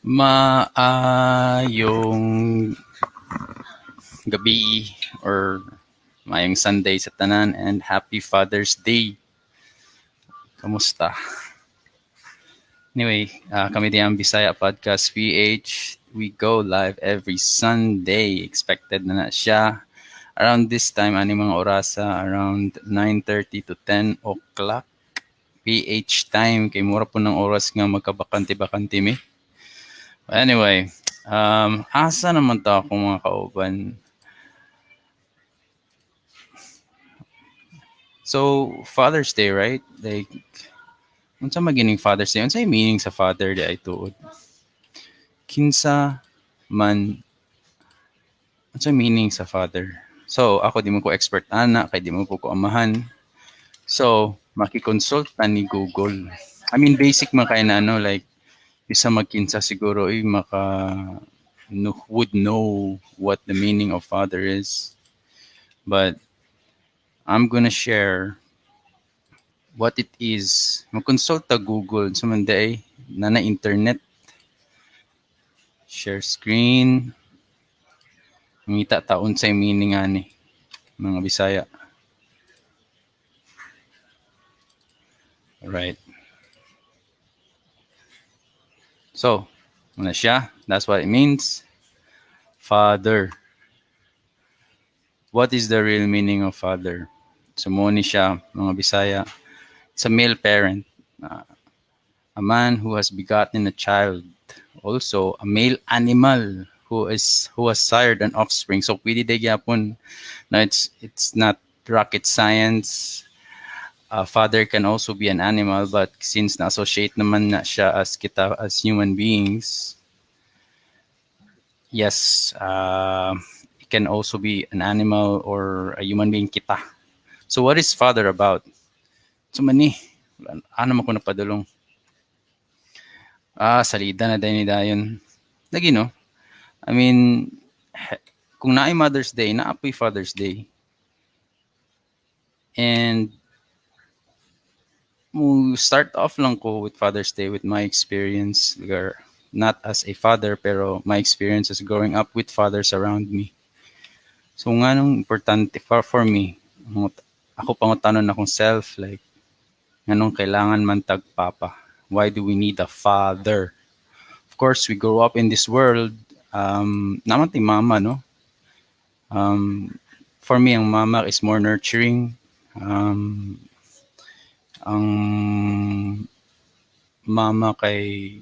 Maayong gabi or maayong Sunday sa tanan and happy Father's Day. Kamusta? Anyway, kami di ang Bisaya Podcast PH. We go live every Sunday. Expected na na siya. Around this time, ani mga orasa, around 9:30 to 10 o'clock PH time. Kay mura po ng oras nga magkabakante-bakante mi. Anyway, asa naman ta akong mga kauban? So, Father's Day, right? Like, unsa magining Father's Day? Unsa meaning sa Father Day ay tuod? Kinsa man, unsa meaning sa father? So, ako di mo ko expert ana, kay di mo ko amahan. So, makikonsult ta ni Google. I mean, basic man kay na ano, like, isa magkinsa siguro ay maka no, would know what the meaning of father is. But I'm gonna share what it is. Mag-consult ta Google sa man day na na internet. Share screen. Mangita ta unsay meaning ani mga Bisaya. Alright. So, muna siya. That's what it means. Father. What is the real meaning of father? So, mo ni siya, mga Bisaya. It's a male parent. A man who has begotten a child. Also, a male animal who has sired an offspring. So, pwede day gyapon. Now, it's not rocket science. A father can also be an animal, but since na-associate naman na siya as kita as human beings, yes, it can also be an animal or a human being kita. So what is father about? So mani, ano man ko napadulong? Ah, salida na dayon ni dayon. Lagi no? I mean, kung naay Mother's Day, naapoy Father's Day. And mo start off lang ko with Father's Day with my experience, not as a father, pero my experience as growing up with fathers around me. So nga nung importante for me, ako pangutanon akong self, like, nganong kailangan man tag papa? Why do we need a father? Of course, we grow up in this world, naman ti mama, no? For me, ang mama is more nurturing. Ang mama kay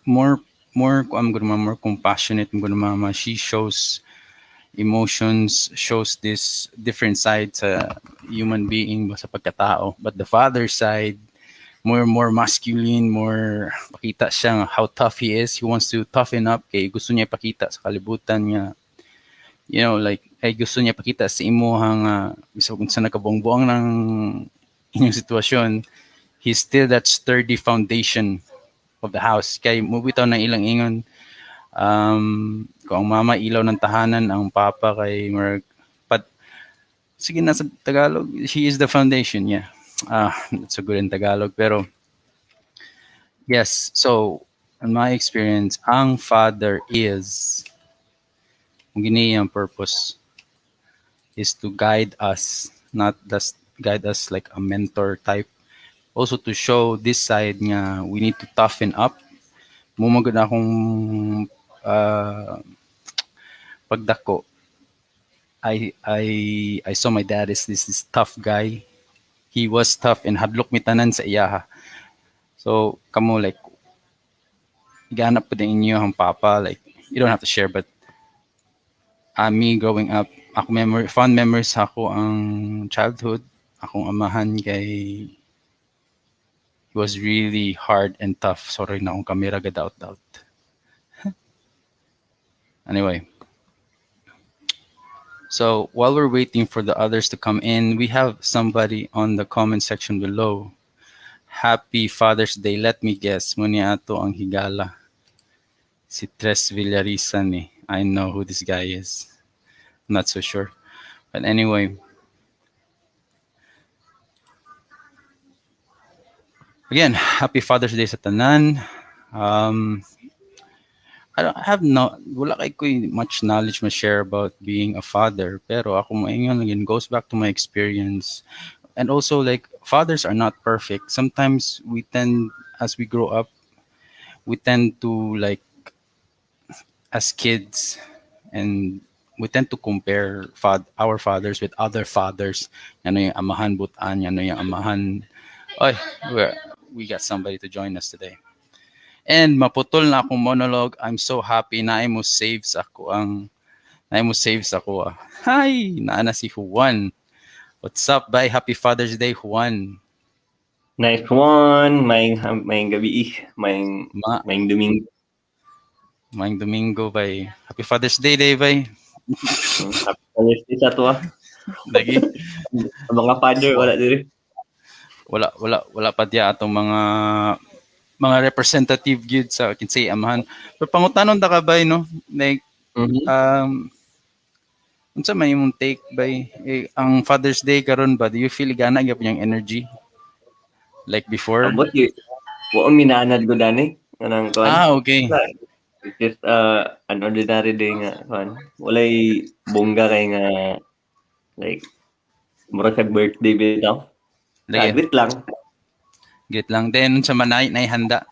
more I'm gonna more compassionate I'm gonna mama. She shows emotions, shows this different side sa human being ba, sa pagkatao. But the father side, more masculine, more pakita siya how tough he is. He wants to toughen up kay gusto niya ipakita sa kalibutan nga, like, ay gusto niya pakita sa imuhang bisag unsa nakabuang-buang ng inyong sitwasyon, he's still that sturdy foundation of the house. Kay mo bitaw ng ilang ingon, kung ang mama ilaw ng tahanan, ang papa kay murag pat sige na sa Tagalog, he is the foundation, yeah. Ah, that's so good in Tagalog, pero yes, so in my experience, ang father is ang gini ang purpose is to guide us, not just guide us like a mentor type, also to show this side nga we need to toughen up. Mo man gud akong pagdako, I saw my dad is this tough guy. He was tough and hadlok mi tanan sa iyaha. So kamo, like, ganap pud inyo ang papa. Like, you don't have to share, but me growing up, ako memory fond memories ako ang childhood, akong amahan kay he was really hard and tough. Sorry na akong kamera ga doubt doubt. Anyway, so while we're waiting for the others to come in, we have somebody on the comment section below. Happy Father's Day. Let me guess, mo ni ato ang higala. Si Tres Villariza ni. I know who this guy is. I'm not so sure. But anyway, Again, happy Father's Day sa tanan. I don't have no, wala kay ko much knowledge ma-share about being a father, pero ako maingon, again, goes back to my experience. And also, like, fathers are not perfect. Sometimes we tend, as we grow up, we tend to, like, as kids, and we tend to compare our fathers with other fathers. Ano yung amahan butan, ano yung amahan. Oy, we got somebody to join us today. And maputol na akong monologue. I'm so happy na mo save sa ako ang na mo save sa ako. Ah. Hi, naa na si Juan. What's up, bye? Happy Father's Day, Juan. Nice one. Maayong gabii, maayong maayong Domingo. Maayong Domingo, bay. Happy Father's Day, day, bay. Happy Father's Day sa ato ah. Lagi. Ang mga father wala diri. Wala pa diya atong mga representative gyud sa kinsay amahan. Pero pangutanon ta ka, bay, no? Like unsa may imong take, bay? Eh, ang Father's Day karon ba, do you feel gana gyapon yung energy like before? Ambot gyud. Wa minanad ko dani kanang kuan. Ah, okay. It's just an ordinary day nga kuan. Walay bongga kay nga like mura kag birthday bitaw. Lagi. Saglit lang. Greet lang. Then unsa man nay handa?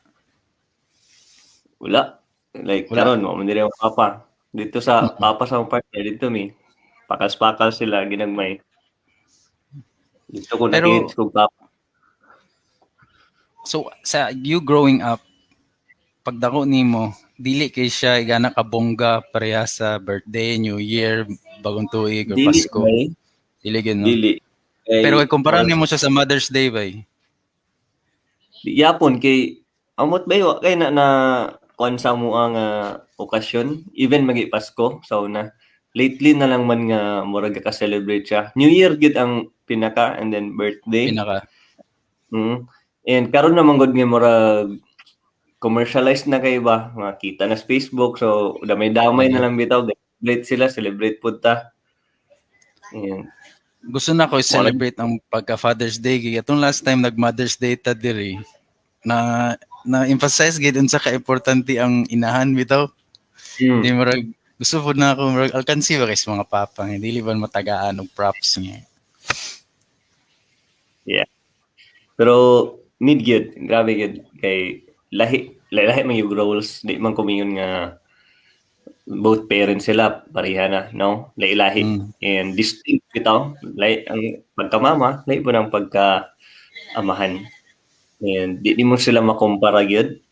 Wala. Like Wala. Karon mo man diri ang papa. Dito sa papa sa akong partner dito mi. Pakas-pakal sila ginagmay. Dito ko Pero nakita kog papa. So sa you growing up, pagdako nimo, dili kay siya gana ka bongga pareha sa birthday, New Year, Bagong Tuig or Dili Pasko? Bay. Dili gyud, no? Dili. Kay Pero kay kumpara nimo siya sa Mother's Day, bay. Di yapon kay amot bay wa kay na na kuan sa amoa nga okasyon, even magi Pasko sa una. Lately na lang man nga murag ka-celebrate siya. New Year gyud ang pinaka and then birthday. Pinaka. And karon naman gud nga murag commercialized na kay ba, makita na sa Facebook, so damay-damay na lang bitaw, celebrate sila, celebrate pud ta. And Gusto na ko i-celebrate ang pagka Father's Day kay atong last time nag Mother's Day ta diri na na emphasize gid unsa ka importante ang inahan bitaw. Di murag gusto pud na ako murag alkansi ba kay sa mga papa nga dili ba matagaan og props niya. Yeah. Pero need gyud, grabe gyud kay lahi lahi man yung roles, di man kumingon nga both parents sila pareha na, no? Lahi-lahi and distinct bitaw. Lahi ang pagkamama, lahi pud ang pagka amahan. And di mo sila makumpara gyud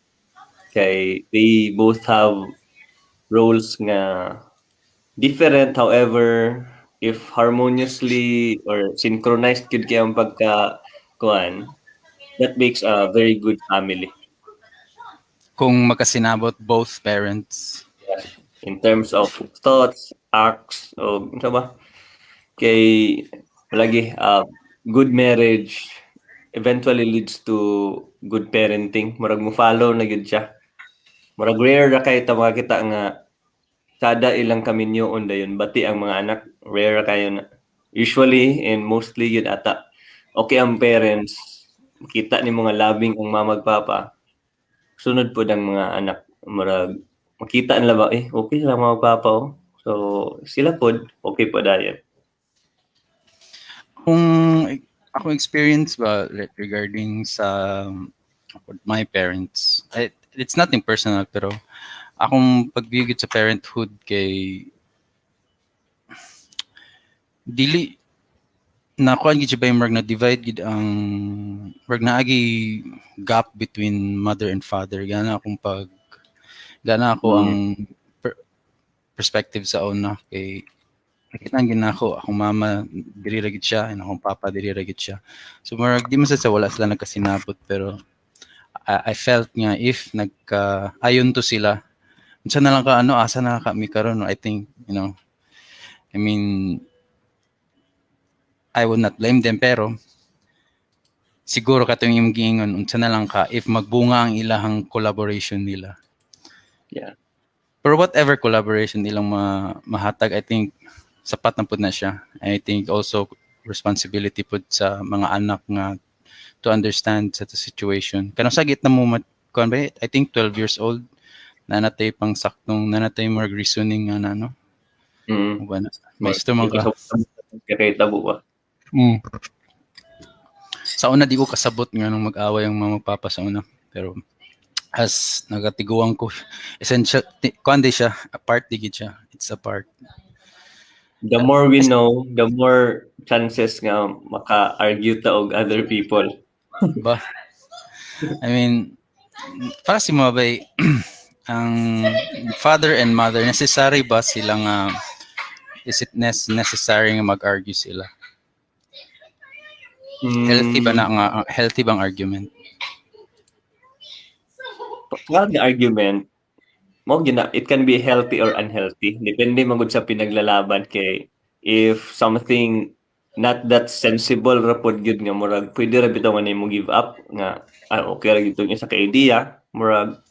kay they both have roles nga different. However, if harmoniously or synchronized gyud kay ang pagka kuan, that makes a very good family. Kung magkasinabot both parents. Yes. In terms of thoughts, acts, o unsa ba? Kay lagi good marriage eventually leads to good parenting. Murag mo follow na gyud siya. Murag rare ra kay ta makakita nga kada ilang kaminyoon dayon bati ang mga anak. Rare ra kayo na. Usually and mostly yun ata. Okay ang parents, makita ni mga labing ang mama ug papa. Sunod pod ang mga anak, murag makita nila ba, eh, okay sila mama ug papa oh. So sila pod okay pa dayon. Kung ako experience ba regarding sa my parents, it's nothing personal, pero akong pag-view sa parenthood kay dili na kuan gid siya ba, murag na divide gid ang murag naagi gap between mother and father. Gana akong pag gana ako ang perspective sa una kay nakita gid nako akong mama diri ra gid siya and akong papa diri ra gid siya, so murag di man sa wala sila nagkasinabot, pero I felt nga if nagka ayon to sila, unsa na lang ka ano, asa na ka mi karon. I think, I mean, I would not blame them, pero siguro katong imong giingon, unsa na lang ka if magbunga ang ilahang collaboration nila. Pero whatever collaboration ilang mahatag, I think sapat na pud na siya. I think also responsibility pud sa mga anak nga to understand sa the situation. Kanang sa gitna mo mat kuan ba, I think 12 years old na natay pang saktong na natay more reasoning nga na, no? Mm. Ba na? Maestro man ka. Kay tabo ba? Sa una, di ko kasabot nga nung mag-away ang mama, papa sa una. Pero as nagatiguang ko, essential, kuan di siya, a part di gid siya. It's a part. The more we know, the more chances nga maka-argue ta og other people. Ba? I mean, para si mo ba, ang father and mother, necessary ba sila nga, is it necessary nga mag-argue sila? Healthy ba na nga, healthy bang argument? Pag argument, mo gina, it can be healthy or unhealthy. Depende man gud sa pinaglalaban, kay if something not that sensible ra pod gyud nga murag pwede ra bitaw nga nimo give up nga, ah, okay ra gyud tong isa ka idea, murag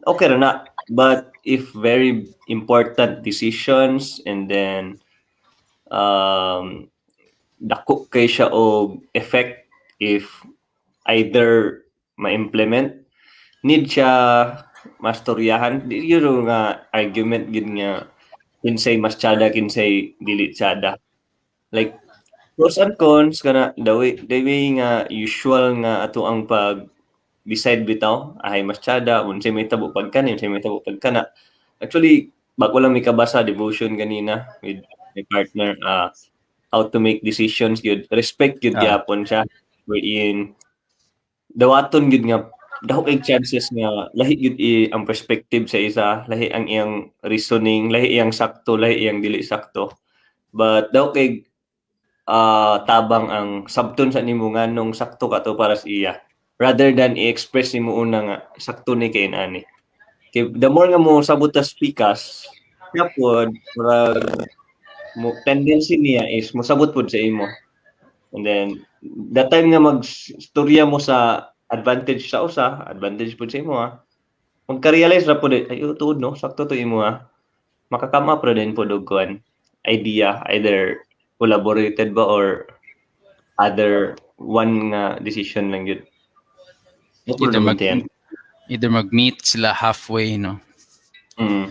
okay ra na. But if very important decisions and then dako kay siya og effect if either ma-implement, need siya mastoryahan. Di yun nga argument gid nga kinsay mas tsada, kinsay dili tsada. Like pros and cons kana, the way nga usual nga ato ang pag decide bitaw ay mas tsada, unsay may tabo pag kani, unsay may tabo pag kana. Actually, bago lang mi kabasa devotion ganina with my partner, how to make decisions gyud, respect gyud gyapon siya, wherein dawaton gyud nga dako kay chances nga lahi gyud ang perspective sa isa, lahi ang iyang reasoning, lahi iyang sakto, lahi iyang dili sakto. But dako kay tabang ang sabton sa nimo nganong sakto ka to para sa iya rather than i-express nimo una nga sakto ni kay ani. Kay the more nga mo sabot ta pikas, siya pod murag mo tendency niya is mosabot pod sa imo. And then that time nga mag-storya mo sa advantage sa usa, advantage pod sa imo ha. Magka-realize ra pod, ay tuod no, sakto to imo ha. Maka-come up ra din pod og kuan idea, either collaborated ba or other one nga decision lang yun. Either mag-meet sila halfway, no? Mm.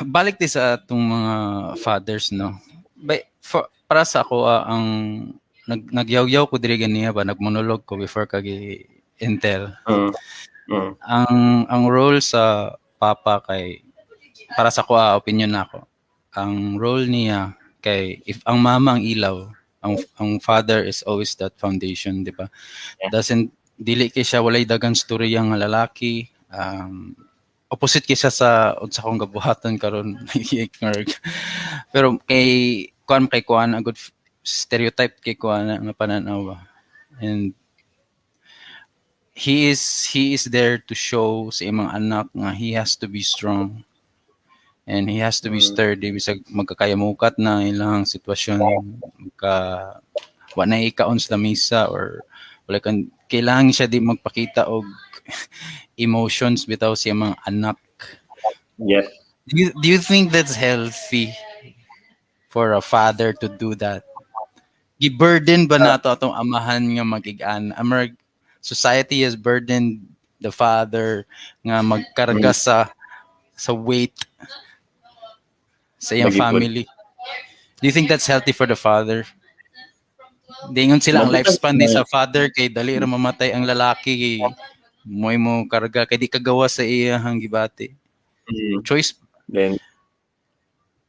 Balik di sa atong mga fathers, no? By, for, para sa ako, ang nagyaw-yaw ko diri ganiya ba, nagmonologue ko before kagi Intel. Ang role sa papa kay, para sa ko, opinion nako. Ang role niya kay if ang mama ang ilaw, ang father is always that foundation, di ba? Yeah. Doesn't dili kay siya, walay dagang storya nga lalaki. Opposite kay siya sa unsa akong gabuhaton karon. Pero kay kuan a good stereotype kay kuan nga pananaw ba. And he is there to show sa imong anak nga he has to be strong and he has to be sturdy bisag magkakayamukat na ilang sitwasyon, magka wa na ikaon sa lamisa or wala kan, kailangan siya di magpakita og emotions bitaw sa mga anak. Do you think that's healthy for a father to do that? Gi-burden ba nato atong amahan nga magig-an? Amrag society has burdened the father nga magkarga sa weight sa iyang Lagi pod. Family. Do you think that's healthy for the father? Dingon sila ang Mabutan lifespan ni na- sa father kay dali ra mamatay ang lalaki kay mo'y mo karga kay di kagawa sa iyang gibati. Choice. Then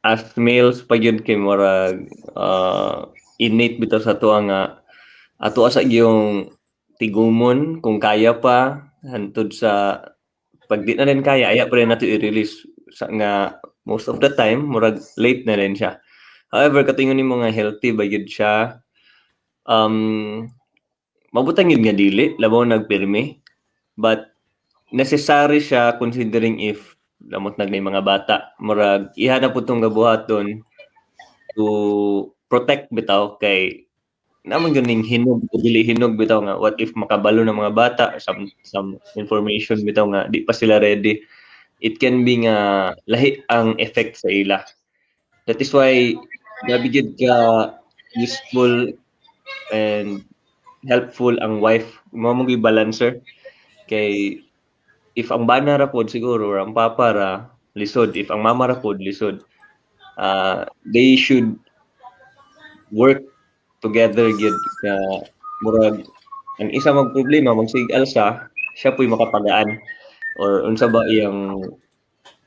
as males pa gyud kay murag innate bitaw sa ato nga ato sa yung tigumon kung kaya pa hantod sa pag di na rin kaya, aya pa rin nato i-release sa nga most of the time murag late na rin siya. However, katingon nimo nga healthy ba gyud siya, mabutang yun nga dili labaw nagpirmi, but necessary siya considering if lamot nag may mga bata, murag iha na pud tong gabuhaton to protect bitaw kay naman ganing hinog o dili hinog bitaw nga what if makabalo ng mga bata some information bitaw nga di pa sila ready. It can be nga lahi ang effect sa ila. That is why grabe gyud ka useful and helpful ang wife mo mo balancer kay if ang bana ra pod siguro or ang papa ra, lisod. If ang mama ra pod, lisod. They should work together gyud nga murag ang isa magproblema, magsiig-alsa siya, po'y makapagaan or unsa ba iyang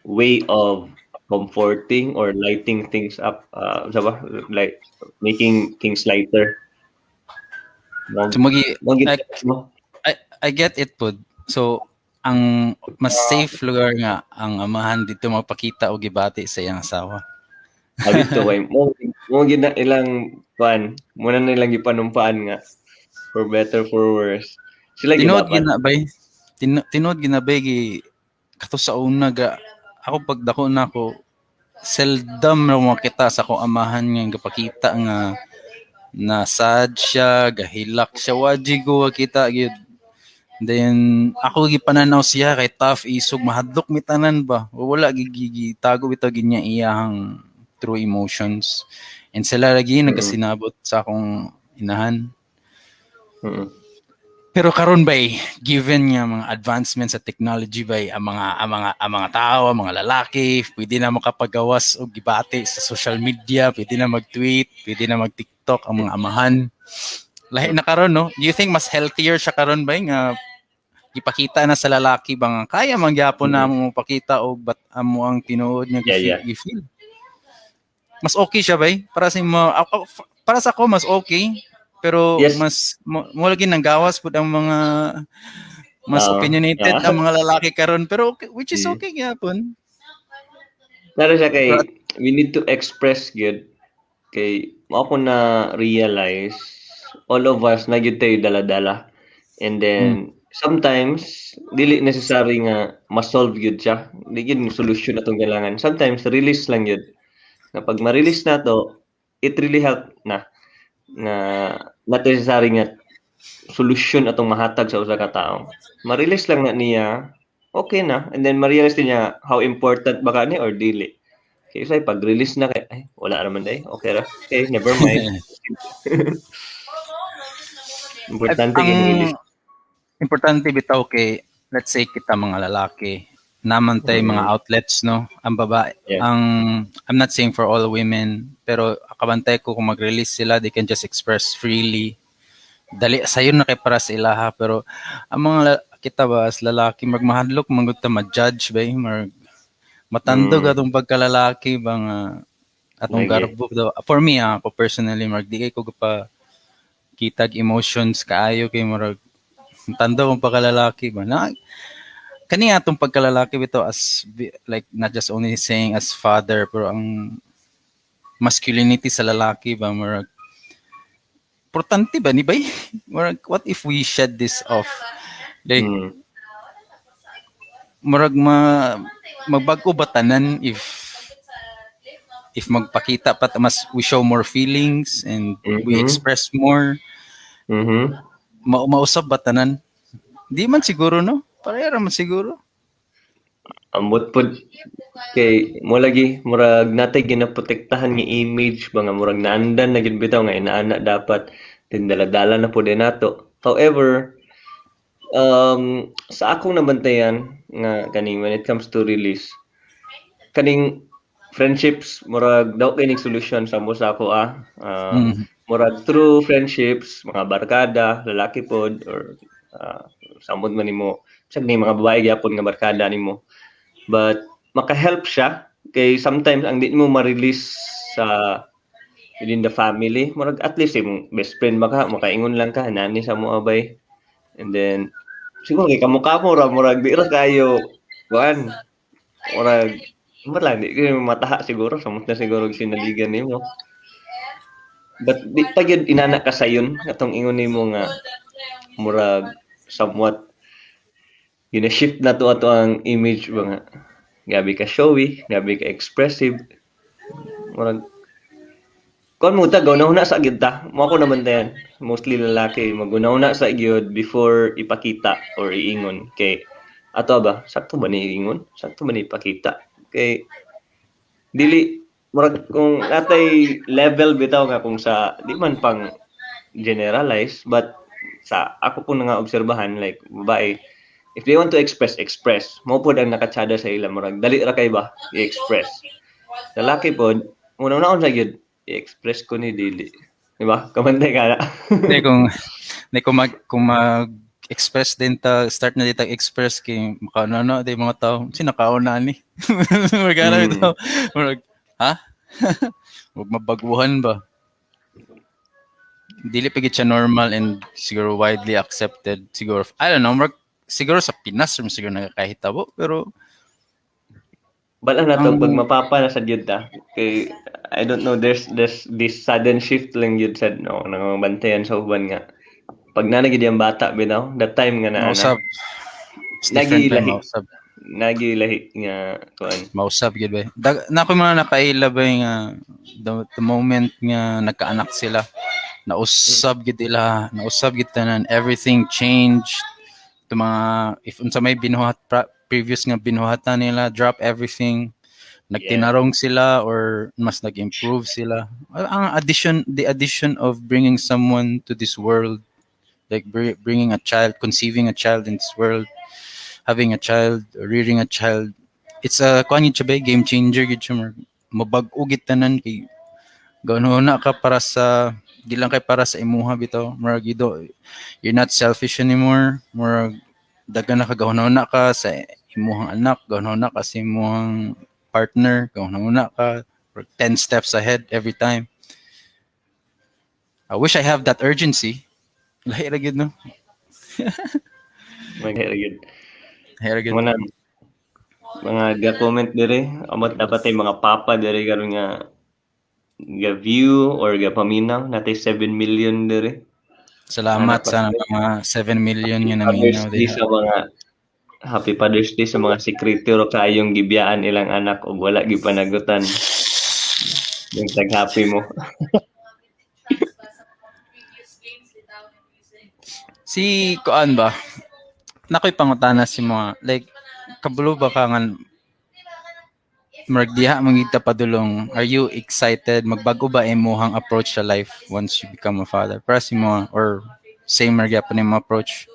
way of comforting or lighting things up, unsa ba, like making things lighter. So magi Mo gid like, mo. I get it pod. So ang mas safe lugar nga ang amahan dito magpakita og gibati sa iyang asawa. Sabi to kay mo gid na ilang kuan mo na nilang gipanumpaan nga for better, for worse sila gid Tinuod dapat. Gina bay. Tinuod gina bay, gi kato sa una ga ako pag dako na ako, seldom na makita sa akong amahan nga gapakita nga na sad siya, gahilak siya, waji ko kita gyud. Then ako gipananaw siya kay tough, isog, mahadlok mi tanan ba. Wala gitago bitaw ginya iyahang true emotions. And sila lagi nagkasinabot sa akong inahan. Pero karon bay, given nga mga advancements sa technology bay, ang mga tao, ang mga lalaki, pwede na makapagawas og gibati sa social media, pwede na mag-tweet, pwede na mag-TikTok ang mga amahan. Lahi na karon, no? Do you think mas healthier siya karon bay nga ipakita na sa lalaki ba nga kaya man gyapon na mo pakita og bat amo ang tinuod nga gi-feel? Mas okay siya bay para sa imo ako, para sa ako mas okay, pero mas mo lagi nang gawas pud ang mga mas opinionated ang mga lalaki karon, pero okay, which is okay gyapon. Pero siya kay we need to express gyud kay mao ko na realize all of us na gyud tayo dala-dala and then sometimes dili necessary nga ma-solve gyud siya, di gyud mo solution atong kailangan. Sometimes release lang gyud na pag ma-release na to, it really help na nga not necessary nga solution atong mahatag sa usa ka tawo. Ma-release lang na niya, okay na, and then ma-realize din niya how important ba kani or dili. Kay usay pag release na kay ay wala raman day, okay ra, okay, never mind. Importante Ang kay release. Importante bitaw kay let's say kita mga lalaki naman tay mga outlets, no? Ang babae, ang I'm not saying for all women, pero kabantay ko kung mag-release sila, they can just express freely, dali sayon na kay para sa ilaha. Pero ang mga kita ba as lalaki, magmahadlok man gud ta ma-judge ba, mag matandog atong pagkalalaki ba nga atong Lagi. Garbo daw. For me, ako personally, marag di kay ko pa kitag emotions kaayo kay murag tando ang pagkalalaki ba na kani atong pagkalalaki bitaw as like not just only saying as father, pero ang masculinity sa lalaki ba, murag importante ba ni bay? Murag what if we shed this off, like murag ma magbag-o ba tanan if magpakita pa ta- mas we show more feelings and we express more? Mausab ba tanan? Di man siguro, no? Pareha ra man siguro. Ambot pod kay mo lagi murag natay ginaprotektahan nga image ba nga murag naandan na gid bitaw nga inaana dapat din dala-dala na pod nato. However, sa akong nabantayan nga kaning when it comes to release, kaning friendships murag daw kay ning solution sa mo sa ako ah. Murag through friendships, mga barkada, lalaki pod or samod man nimo bisag ni mga babae gyapon nga barkada nimo. But maka-help siya kay sometimes ang di mo ma-release sa within the family, murag at least imong best friend ba ka, makaingon lang ka, nani sa mo abay. And then siguro kay kamukha mo ra, murag di ra kayo kuan. Murag wala, di kayo mataha siguro, samot na siguro sinaligan nimo. But di pa gyud inana ka sayon atong ingon nimo nga murag somewhat gina-shift na to ato ang image ba nga gabi ka showy, gabi ka expressive. Murag kuan mo ta gauna sa gyud ta. Mo ako naman tayan. Mostly lalaki maguna sa gyud before ipakita or iingon kay ato ba sakto ba ni iingon? Sakto ba ni ipakita? Kay dili murag kung natay level bitaw nga kung sa di man pang generalize but Sa ako po nga obserbahan, like babae, if they want to express, express. Mao pod ang nakatsada sa ila, murag dali ra kay ba i-express. Lalaki pod, una-una sa gyud, i-express ko ni dili. Di ba? Kamantay ka na. Hindi kung mag express din ta, start na dito express kay makauna na di mga tao sino nakauna ni magana ito, murag ha, wag mabaguhan ba, dili pa gid siya normal and siguro widely accepted siguro. I don't know, murag siguro sa Pinas siguro nagakahitabo, pero Bala na to pag mapapa na sa gyud ta kay I don't know, there's this sudden shift lang gyud sad, no, nang bantayan sa uban nga pag naa na gyud ang bata bitaw, that time nga na Mausab. It's different Nagi ba, lahi. Mausab. Nagi lahi nga kuan. Mausab gyud ba. Na ako mga nakaila ba nga the moment nga nagkaanak sila, nausab gyud ila, nausab gyud tanan, everything changed. To mga if unsa may binuhat previous nga binuhatan nila, drop everything. Nagtinarong sila or mas nag-improve sila. Ang addition, the addition of bringing someone to this world, like bringing a child, conceiving a child in this world, having a child, rearing a child, it's a kuan yun siya ba, game changer gyud siya, mabag-o gid tanan kay ganoon na ka para sa di lang kay para sa imuha bitaw, murag you're not selfish anymore, murag daghan na ka, gahuna ka sa imuhang anak, gahuna ka sa imuhang partner, gahuna ka 10 steps ahead every time. I wish I have that urgency. Lahi ra gyud, no? Lahi ra gyud. Lahi ra gyud. Muna mga ga-comment dire, amot dapat ay mga papa dire karon nga ga view or ga paminaw natay 7 million dire. Salamat sa mga 7 million nga naminaw Day sa mga Happy Father's Day sa mga sekretero kayong gibiyaan ilang anak ug wala gipanagutan. Yung tag-happy mo. Si kuan ba? Nakoy pangutana si mga like kabulo ba ka nga murag diha mangita padulong, are you excited, magbago ba imuhang approach sa life once you become a father para si mo, or same ra gyapon imong approach?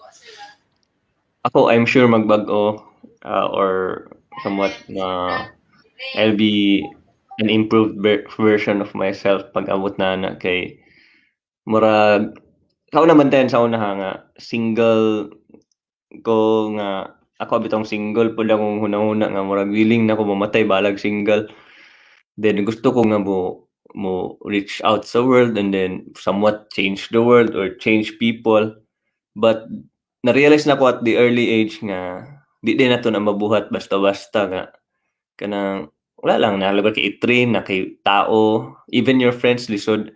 Ako, I'm sure magbag-o or somewhat na I'll be an improved version of myself pag abot na na kay murag sa una man sa una nga single ko nga ako bitong single pud akong hunahuna nga murag willing na ko mamatay balag single. Then gusto ko nga mo reach out sa world and then somewhat change the world or change people. But na-realize na ko at the early age nga di din nato na mabuhat basta-basta nga kanang wala lang na lugar kay i-train na kay tao, even your friends lisod.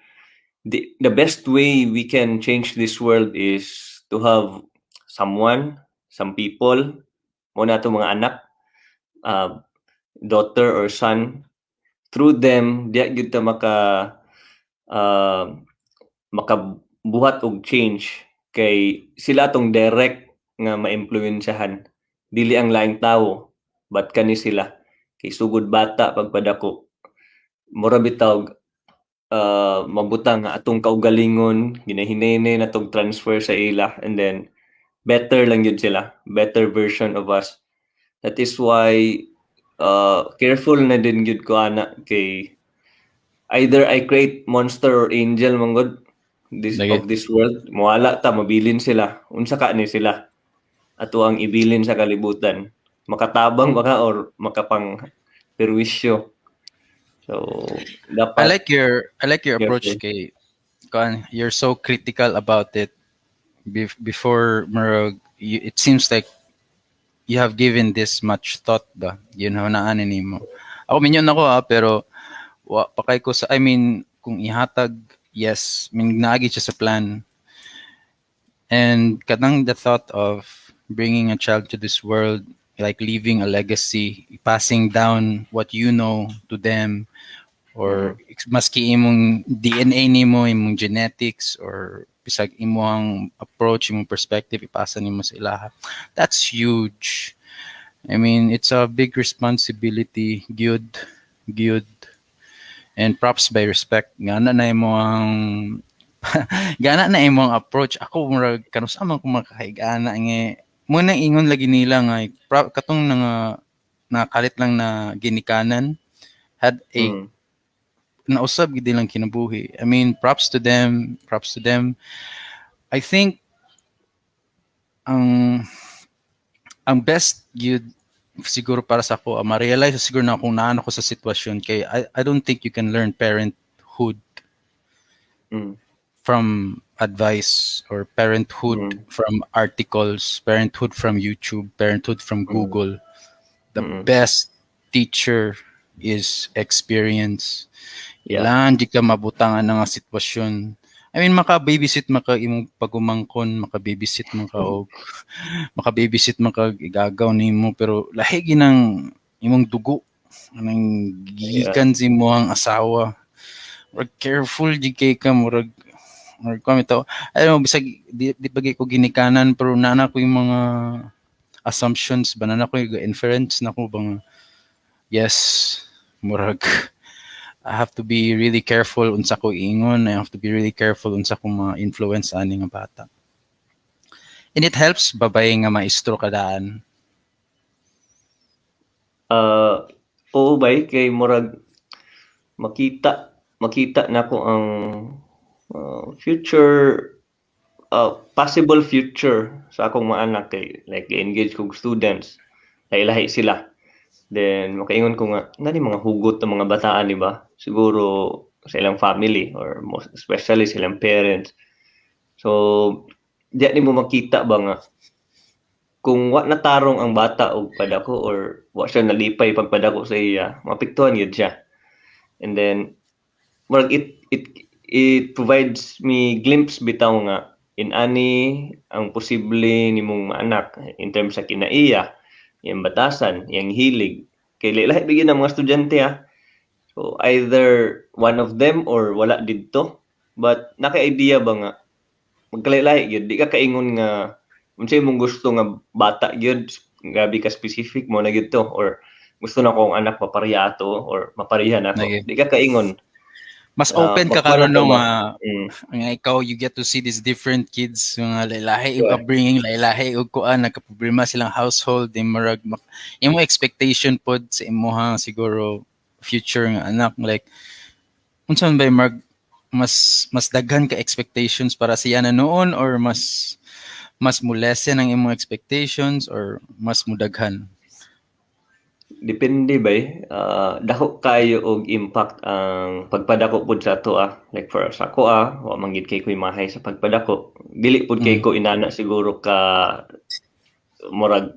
The best way we can change this world is to have someone, some people, mo na to mga anak, daughter or son. Through them diya gyud ta makabuhat og change kay sila tong direct nga maimpluwensyahan, dili ang laing tawo but kani sila kay sugod bata pagpadako mura bitaw mabutang nga atong kaugalingon ginahinay natong transfer sa ila and then better lang yun sila, better version of us. That is why careful na din gyud ko ana kay either I create monster or angel man gud this Lagi. Of this world. Mawala ta, mabilin sila, unsa ka ni sila ato ang ibilin sa kalibutan, makatabang ba ka or makapang perwisyo. So dapat I like your approach Careful. Kay kuan, you're so critical about it before murag it seems like you have given this much thought ba yun naan nimo. Ako minyo nako ah, pero wa pa kay ko sa, I mean, kung ihatag, yes, min naagi siya sa plan and kanang the thought of bringing a child to this world, like leaving a legacy, passing down what you know to them, or maski imong DNA nimo, imong genetics, or bisag imong approach, imong perspective, ipasa nimo sa ilaha. That's huge. I mean, it's a big responsibility gyud gyud, and props by respect nga na imo ang Gana na imong approach. Ako murag kanus-a man ko makahiga-ana nga mo nang ingon lagi nila nga katong nga nakalit lang na ginikanan had a nausab gid nilang kinabuhi. I mean, props to them, props to them. I think ang best gyud siguro para sa ako, ma-realize siguro na kung naano ko sa sitwasyon kay I don't think you can learn parenthood from advice or parenthood from articles, parenthood from YouTube, parenthood from Google. The best teacher is experience. Kailangan di ka mabutangan na nga sitwasyon. I mean, maka-babysit maka imong pagumangkon, maka-babysit man ka og maka-babysit man ka igagaw nimo, pero lahi ginang imong dugo anang gigikan sa imong asawa. Murag careful jud kay ka, murag kami to. Ay mo bisag di pa ko ginikanan pero naa ko yung mga assumptions ba, naa ko yung inference na ko ba nga yes, murag I have to be really careful unsa ko ingon. I have to be really careful unsa ko ma-influence ani nga bata. And it helps babay nga maestro ka daan. Oo bay, kay murag makita nako ang future, possible future sa akong mga anak kay like engage kog students, lahi-lahi sila. Then makaingon ko nga nani mga hugot ng mga bataan, di ba? Siguro sa ilang family or most especially sa ilang parents. So diya nimo makita ba nga kung wa natarong ang bata og padako or wa siya nalipay pagpadako sa iya, maapektuhan gyud siya. And then murag it provides me glimpse bitaw nga in-ani ang posible nimong maanak in terms sa kinaiya, iyang batasan, iyang hilig. Kay lahi gyud ang mga estudyante ha. So either one of them or wala didto. But naka-idea ba nga magkalahi-lahi gyud, di ka kaingon nga unsay imong gusto nga bata gyud, grabe ka specific mo na gyud to or gusto na kong anak mapareha ato or mapareha nako. Lagi. Di ka kaingon. Mas open ka karon no ba? Nga nga ikaw you get to see these different kids, mga lahi og upbringing, lahi og kuan, nagka-problema silang household, di murag imo expectation pod sa imuha siguro future nga anak, like unsa man ba murag mas daghan ka expectations para siya na noon or mas mo lessen ang imong expectations or mas mudaghan? Depende ba eh. Dako kayo og impact ang pagpadako pud sa ato ah. Like for sa ako ah, wa man gid kay ko'y mahay sa pagpadako. Dili pud kay ko inana siguro ka murag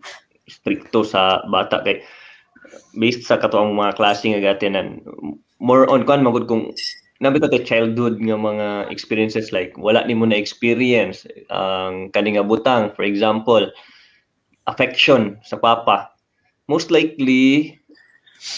strikto sa bata kay based sa kato ang mga klase nga gatinan, more on kuan magud kung nabito kay childhood nga mga experiences, like wala nimo na experience ang kani nga butang, for example affection sa papa. Most likely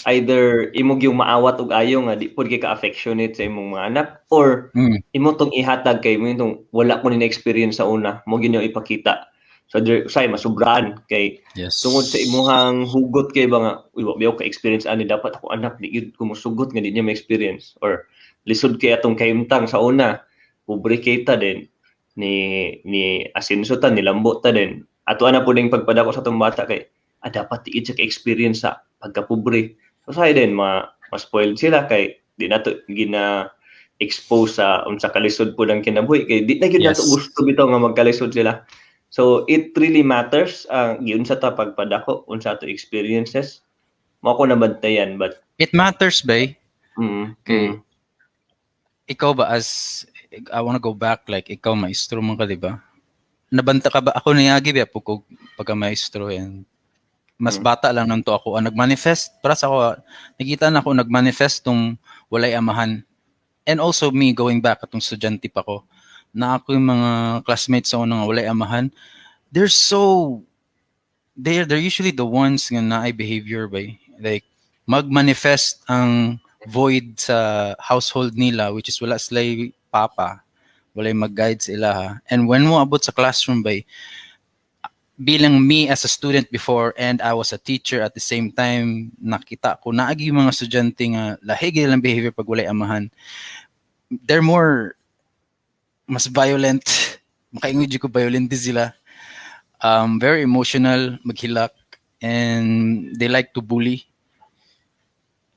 either imo gyung maawat og ayo nga di pud kay ka affectionate sa imong mga anak or imo tong ihatag kay mo tong wala ko ni na experience sa una mo gyud ipakita. So there say masubraan kay tungod sa imuhang hugot kay ba nga, "Uy, wa biyaw ka experience ani, dapat ako anak di gyud ko mosugot nga di niya ma-experience," or lisod kay atong kahimtang sa una, pobre kay ta din ni asenso ta, nilambo ta din ato ana pud ning pagpadako sa atong bata kay dapat di siya ka-experience sa pagkapobre. So say din ma ma-spoiled sila kay di nato gina expose sa unsa kalisod pud ang kinabuhi kay di na gyud nato gusto bitaw nga magkalisod sila. So it really matters ang giunsa ta pagpadako, unsa ato experiences. Mao ko nabantayan but It matters bay. Okay. Ikaw ba, as I wanna go back, like ikaw maestro man ka, di ba? Nabanta ka ba? Ako niyagi ba po kog pagka maestro and mas bata lang nanto ako ang nagmanifest para sa ako, nakita na ako nagmanifest tong walay amahan. And also me going back atong estudyante pa ko na ako yung mga classmates sa unang walay amahan, they're usually the ones nga naay behavior ba, like magmanifest ang void sa household nila, which is wala sila papa, walay mag-guide sa ilaha. And when mo abot sa classroom bay, bilang me as a student before and I was a teacher at the same time, nakita ko naagi yung mga estudyante nga lahi gyud ilang behavior pag walay amahan. They're more Mas violent. Makaingon jud ko, violent din sila. Very emotional, maghilak, and they like to bully.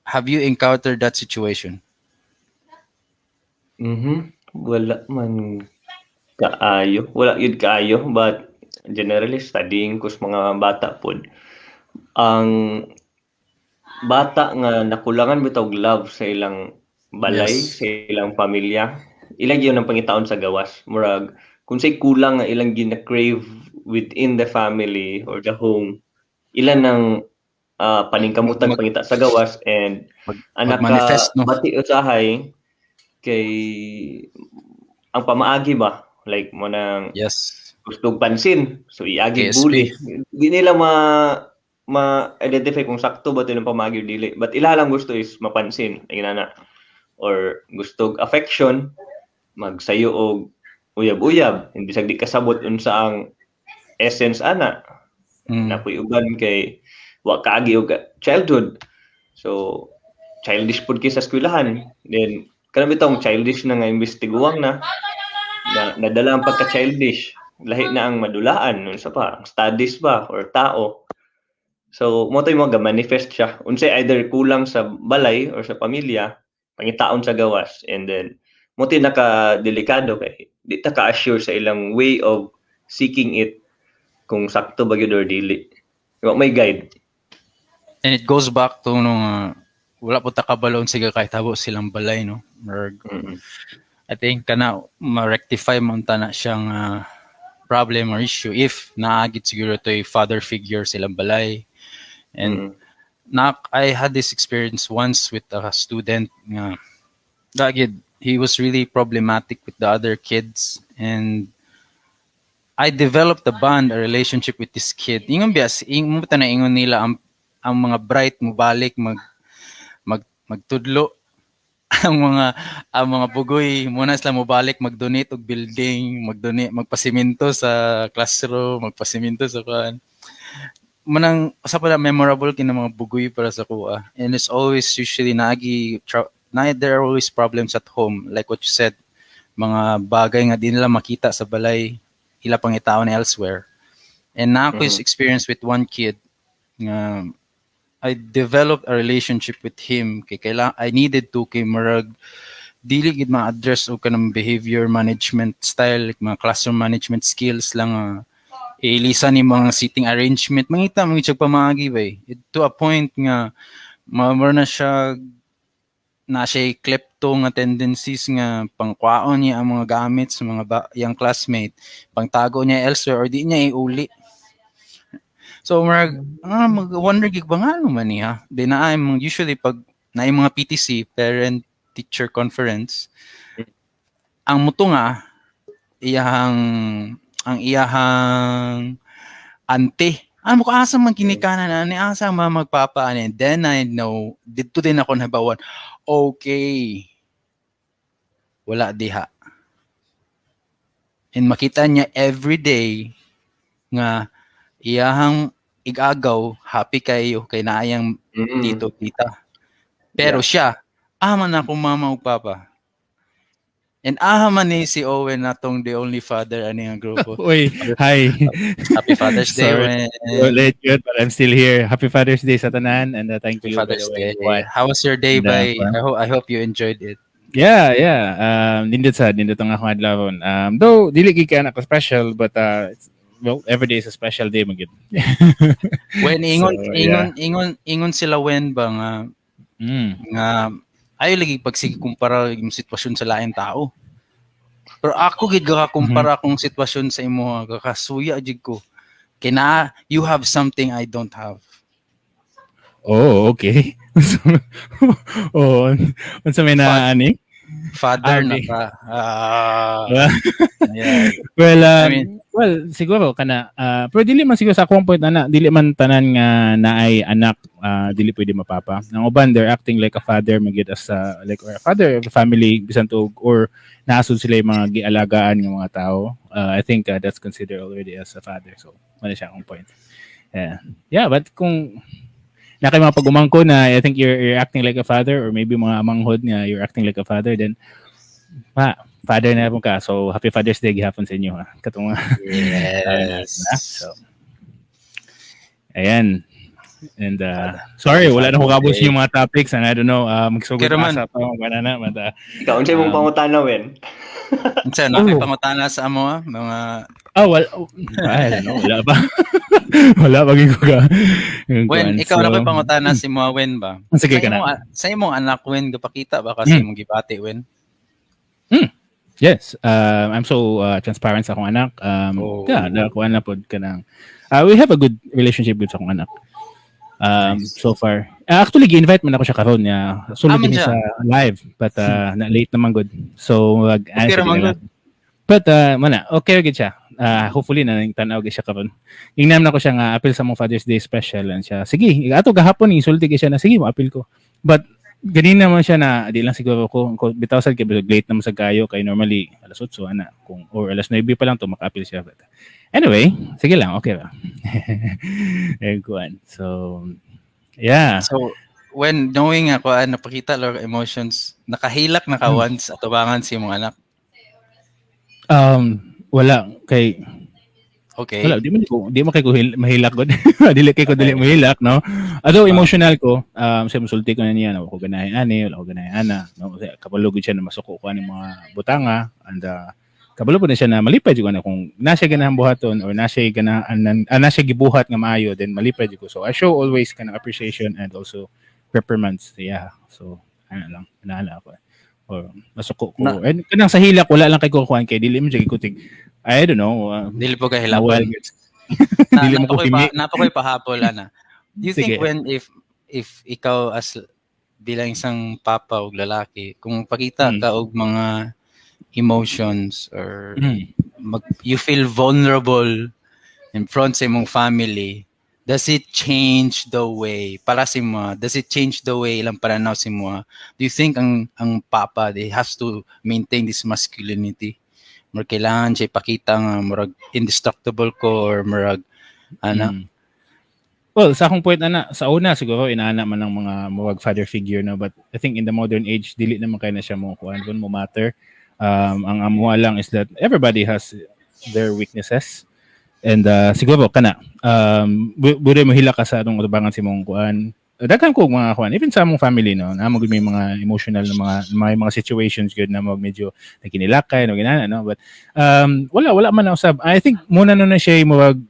Have you encountered that situation? Mhm. Wala man kaayo. Wala gyud kaayo, but generally studying ko sa mga bata pod. Ang bata nga nakulangan bitaw og love sa ilang balay, sa ilang pamilya, ilang gyud ang pangitaon sa gawas. Murag kung say kulang nga ilang gina-crave within the family or the home, ilan ang paningkamutan pangita sa gawas and anak ka mag-manifest, no? bati usahay kay ang pamaagi ba, like mo nang gusto og pansin, so iagi KSP. Bully. Di nila ma ma-identify kung sakto ba ito ng pamaagi or dili, but ila lang gusto is mapansin na or gusto og affection, magsayo og uyab-uyab, bisag di kasabot unsa ang essence ana. Napoy uban kay wa kaagi og childhood, so childish pud kay sa eskwelahan. Then kanang bitong childish na nga imbestiguang na na nadala ang pagka-childish, lahi na ang madulaan, unsa pa ang studies ba or tao. So mo to'y mga manifest siya unsay either kulang sa balay or sa pamilya, pangitaon sa gawas. And then mo to'y naka-delikado kay di ta ka-assure sa ilang way of seeking it kung sakto ba gyud or dili. Wa may guide. And it goes back to nung wala po ta kabalo sige kahit habo silang balay, no? Murag, I think kana ma-rectify man ta na siyang problem or issue if naagit siguro to father figure silang balay. And I had this experience once with a student nga dagid he was really problematic with the other kids, and I developed a bond, a relationship with this kid. Ingon bias, ingon mo na ingon nila ang mga bright mo balik mag mag magtudlo, ang mga bugoy muna sila mo balik mag-donate og building, mag-donate, magpasiminto sa classroom, magpasiminto sa kuan. Manang usa pa na memorable kini mga bugoy para sa kuha. And it's always usually naagi na there are always problems at home, like what you said, mga bagay nga di nila makita sa balay, ila pang itaon elsewhere. And na ako experience with one kid nga I developed a relationship with him kay kaila I needed to, kay murag dili gid ma-address og kanang behavior management style, like mga classroom management skills lang, ilisa ni mga seating arrangement, mangita mo siya pamaagi ba eh. To a point nga mamaro na siya klepto nga tendencies nga pangkwaon niya ang mga gamit sa mga yang classmate, pangtago niya elsewhere or di niya iuli. So murag mag wonder gig ba nga ano man niya. Di na ay usually pag na mga PTC, parent teacher conference, ang muto nga iyahang ang iyahang ante. Ano ko, asa man kinikanan ani, asa man magpapa ani? Then I know, didto din ako nabawan. Okay. Wala diha. And makita niya every day nga iyahang igagaw happy kayo kay naayang tito, tita. Pero siya, man akong mama ug papa. And aha man ni si Owen natong the only father ani ang grupo. Uy, hi. Happy Father's Day, Sorry. Owen. So late yun, but I'm still here. Happy Father's Day sa tanan and thank Happy you, by Father's the way, Day. Juan. How was your day, And, bay? I hope you enjoyed it. Yeah. Nindot sa, nindot ang akong adlawon. Though dili gid kay anak special, but it's, well, every day is a special day magid. When ingon So, ingon ingon ingon sila when ba nga nga ayo lagi pag sige kumpara yung sitwasyon sa laing tao. Pero ako gid gakakumpara akong sitwasyon sa imo, gakasuya jud ko. Kay na you have something I don't have. Oh, okay. Oh, unsa may na ani? Father Ah, na okay. ka. Ah, yeah. Well, I mean, well, siguro kana pero dili man siguro sa akong point ana, dili man tanan nga naay anak dili pwede mapapa. Ang uban, they're acting like a father magyud as a, like, or a father of the family bisan tuog or naasod sila yung mga gialagaan ng mga tao. I think that's considered already as a father. So, wala siya akong point. Yeah, but kung na kay mga pag-umangko na I think you're acting like a father or maybe mga amanghod nga you're acting like a father, then pa Father na pud ka. So happy Father's Day gihapon sa inyo ha. Katong So, ayan. And sorry, wala na ko kabos yung mga topics and I don't know, magsugod Pero man. Na sa pa mga na, but Ikaw, unsay mong pangutana, Wen? Unsa na kay Oh. pangutana sa amo ah? Mga Oh, well, oh, I don't know, wala pa. Wala pa gyud ko ka. Wen, kuan. ikaw na So, ko'y pangutana si mo, Wen ba? Sige Sa ka na. Sa imong anak, Wen, gapakita ba kasi imong gibati, Wen? Yes, I'm so transparent sa akong anak. Oh. Yeah, nakuha na pod kanang. We have a good relationship with sa akong anak. Nice. So far. Actually, gi-invite man ako siya karon niya. Sulod Ah, man din siya. sa live, but na late naman good. So, wag Okay siya ra man din lang. But mana, okay gid siya. Hopefully na tanaw gid siya karon. Ingnan na ko siya nga apil sa mong Father's Day special and siya. Sige, ato gahapon isulti gyud siya na sige mo apil ko. But ganin naman siya na di lang siguro ko bitaw sad kay late naman sa kayo kay normally alas 8 ana kung or alas 9 pa lang to makaapil siya, but anyway, sige lang, okay ra eh kuan. So yeah. So, when knowing ako, ah, napakita lang emotions, nakahilak na ka once atubangan si imong anak? Wala kay wala, di man kay ko mahilak gud. Dili kay ko dili mahilak, no. Although emotional ko, sa musulti ko na niya na ko ganahan ani, wala ko ganahan ana, no. Kasi kabalo gud siya na masuko ko ani mga butanga and kabalo pud na siya na malipay jud ko na kung na siya ganahan buhaton or na siya ganahan na siya gibuhat nga maayo, then malipay jud ko. So I show always kind of appreciation and also reprimands. Yeah. So ano lang, ana ako. Or masuko ko. And kanang sa hilak wala lang kay ko kuan kay dili mo jud ko tig, I don't know. Dili po ka Well, hilakon. Na, dili mo ko himi. Napa ko'y pahabol, ana. Do you think Sige. when if ikaw as bilang isang papa o lalaki, kung pakita ka og mga emotions or you feel vulnerable in front sa imong family, does it change the way para sa imo, does it change the way ilang pananaw sa imo? Do you think ang papa, they has to maintain this masculinity? Murag kailangan siya ipakita nga murag indestructible ko or murag ana? Well, sa akong point ana, sa una siguro inaana man ng mga murag father figure, no, but I think in the modern age dili naman kay na siya mo kuan kun mo matter. Ang amuha lang is that everybody has their weaknesses. And siguro kana bude mo hila ka sa atong utubangan si mong kuan. Daghan ko mga kuan even sa among family, no, na mo may mga emotional na mga situations gud na mo medyo nagkinilakay no ginana, no, but wala man na usab. I think muna no na siya murag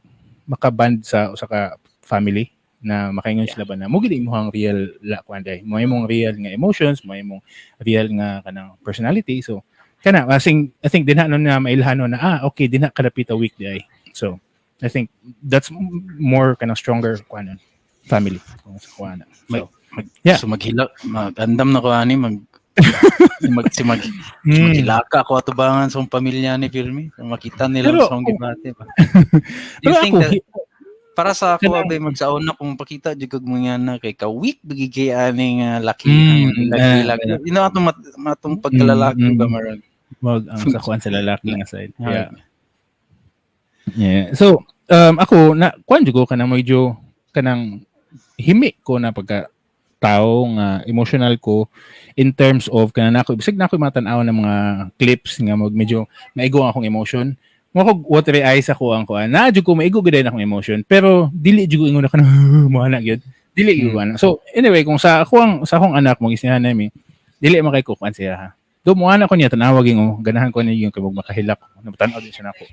makaband sa usa ka family na makaingon sila ba na mo gid imong real la kuan day mo imong real nga emotions, mo imong real nga kanang personality. So kana I think dinha no na mailhan no na, ah, okay, dinha kadapita weak di ay. So I think that's more kanang stronger kuan nun, family kung sa kuan. So yeah. So maghilak, magandam na ko ani mag si mag maghilaka ako atubangan sa akong pamilya ni Filmi. So, makita nila sa akong gibati ba. Do you Pero think ako, that para sa ako abay magsauna kung pakita jud kog mga na kay ka weak bigi kay aning laki ang laki laki atong matong pagkalalaki ba marag Wag ang sa kuan sa lalaki nga side. Yeah. Yeah. So, ako na kuan jud ko kanang medyo kanang himi ko na pagka tao nga emotional ko in terms of kanang nako bisag nako matan-aw ng mga clips nga mag medyo maigo ang akong emotion mo ko, watery eyes ako ang kuan na jud ko, maigo gid akong emotion, pero dili jud ko ingon na kanang mo ana gyud, dili gyud ana. So anyway, kung sa ako ang sa akong anak mo isinahan nami, dili man kay ko kuan siya ha do mo ana ko niya tanawa ging, oh, ganahan ko niya yung kay makahilak tan-aw din siya nako,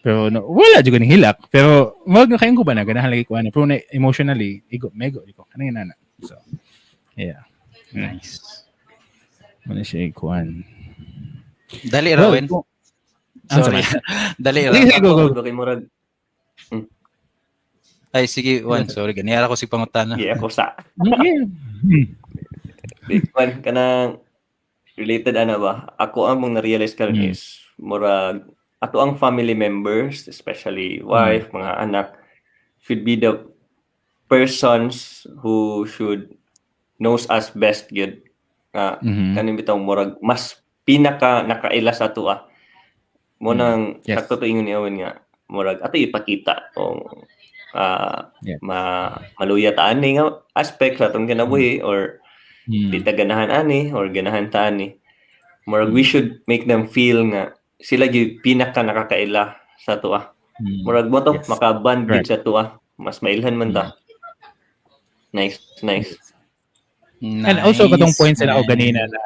pero no, wala jud ko ni hilak, pero wag na kayong ko ba na ganahan lagi ko ana, pero na emotionally igo mego di ko kanang inana. So yeah. Nice. Muna siya kuan. Dali ra, Wen. Ang Sorry, dali ra. Sige, go, go. Ako, kay murag Ay, sige, Wan, sorry, ganiyara ko si pangutana. Yeah, ako sa Yeah. Di man kanang related ana ba? Ako ang mong na-realize karon is murag ato ang family members, especially wife, mga anak, should be the persons who should knows us best gyud. Nga kaning bitaw murag mas pinaka nakaila sa ato. Mo nang sakto to ingon ni Owen nga murag ato ipakita kung ma maluya ta ani nga aspect sa atong kinabuhi or di ta ganahan ani or ganahan ta ani. Murag we should make them feel nga sila gyud pinaka nakakaila sa atoa. Murag mo to makaband gyud sa atoa. Mas mailhan man ta. Nice, nice. And also katong point sa ako ganina na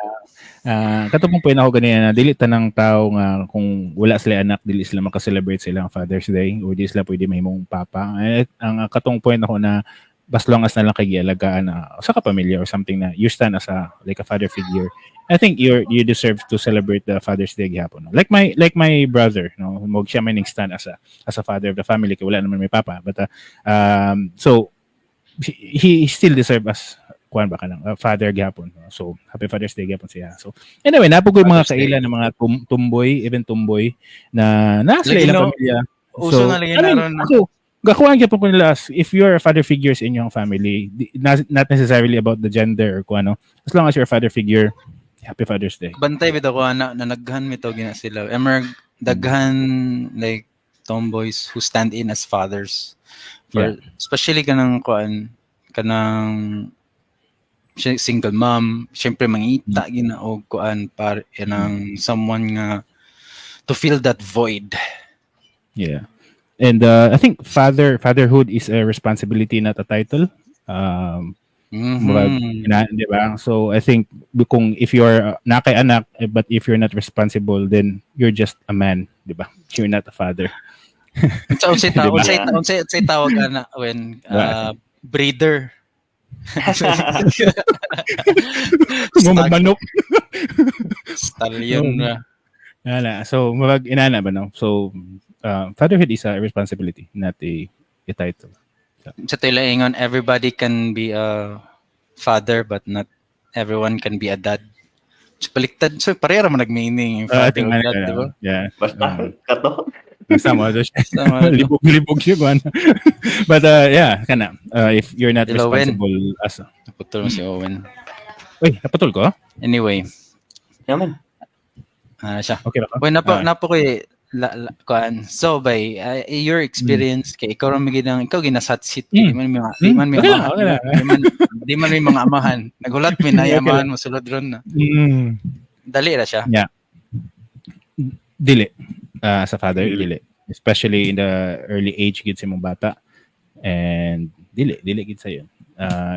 katong point ako ganina na dili tanang tao nga kung wala sila anak, dili sila maka-celebrate silang Father's Day o di sila pwede mahimong papa. Eh, ang katong point ako na as long as na lang kay gialagaan na sa ka pamilya or something na you stand as a like a father figure, I think you deserve to celebrate the Father's Day gihapon, no? Like my brother, no, mo siya may ning stand as a father of the family kay wala naman may papa, but so he still deserve as kuan ba kanang father gihapon, no? So happy Father's Day gihapon siya. So anyway, naa po ko'y mga Father's Day. Kaila ng mga tumboy, even tumboy na na sila Lagi, ilang no? pamilya. Uso na lagi I mean, na ron, no? ako, gakuha gyapon ko nila as if you're a father figures in your family, not necessarily about the gender or kung ano, as long as you're a father figure, happy Father's Day. Bantay bitaw ko ana nanaghan mi to gina sila. Emer daghan like tomboys who stand in as fathers. For especially kanang kuan, kanang single mom, syempre mangita gina og kuan par kanang someone nga to fill that void. Yeah. And I think fatherhood is a responsibility, not a title. Murag, di ba? So I think kung if you're na kay anak eh, but if you're not responsible, then you're just a man, di ba? You're not a father. Unsa unsay Di ba? unsay tawag ana when breeder? Mo magmanok. Stallion na. Wala. So murag inana ba, no? So fatherhood is a responsibility, not a title. Sa ingon, everybody can be a father but not everyone can be a dad. So baliktad. So pareha ra man nag-meaning yung I father think ug dad, di ba? Yeah. Basta kato. Basta mo siya. Basta mo to. Libog libog siya kuan. But yeah, kana if you're not Hello, Wen. responsible as Naputol mo si Owen. Uy, naputol ko? Anyway, Yaman. Ano siya. Okay ba ko? Uy, napo, Ah. napo ko eh, la, kuan. So, by your experience, kay ikaw ra ginang ikaw ginasat seat, di man may mga, di man may Okay lang, amahan, okay lang. di man may mga amahan. Naghulat mi na Okay amahan mo sulod ron na. Dali ra siya. Dili. Ah, sa father, Dili. Dili. Especially in the early age gid sa imong bata. And dili, dili gid sayo.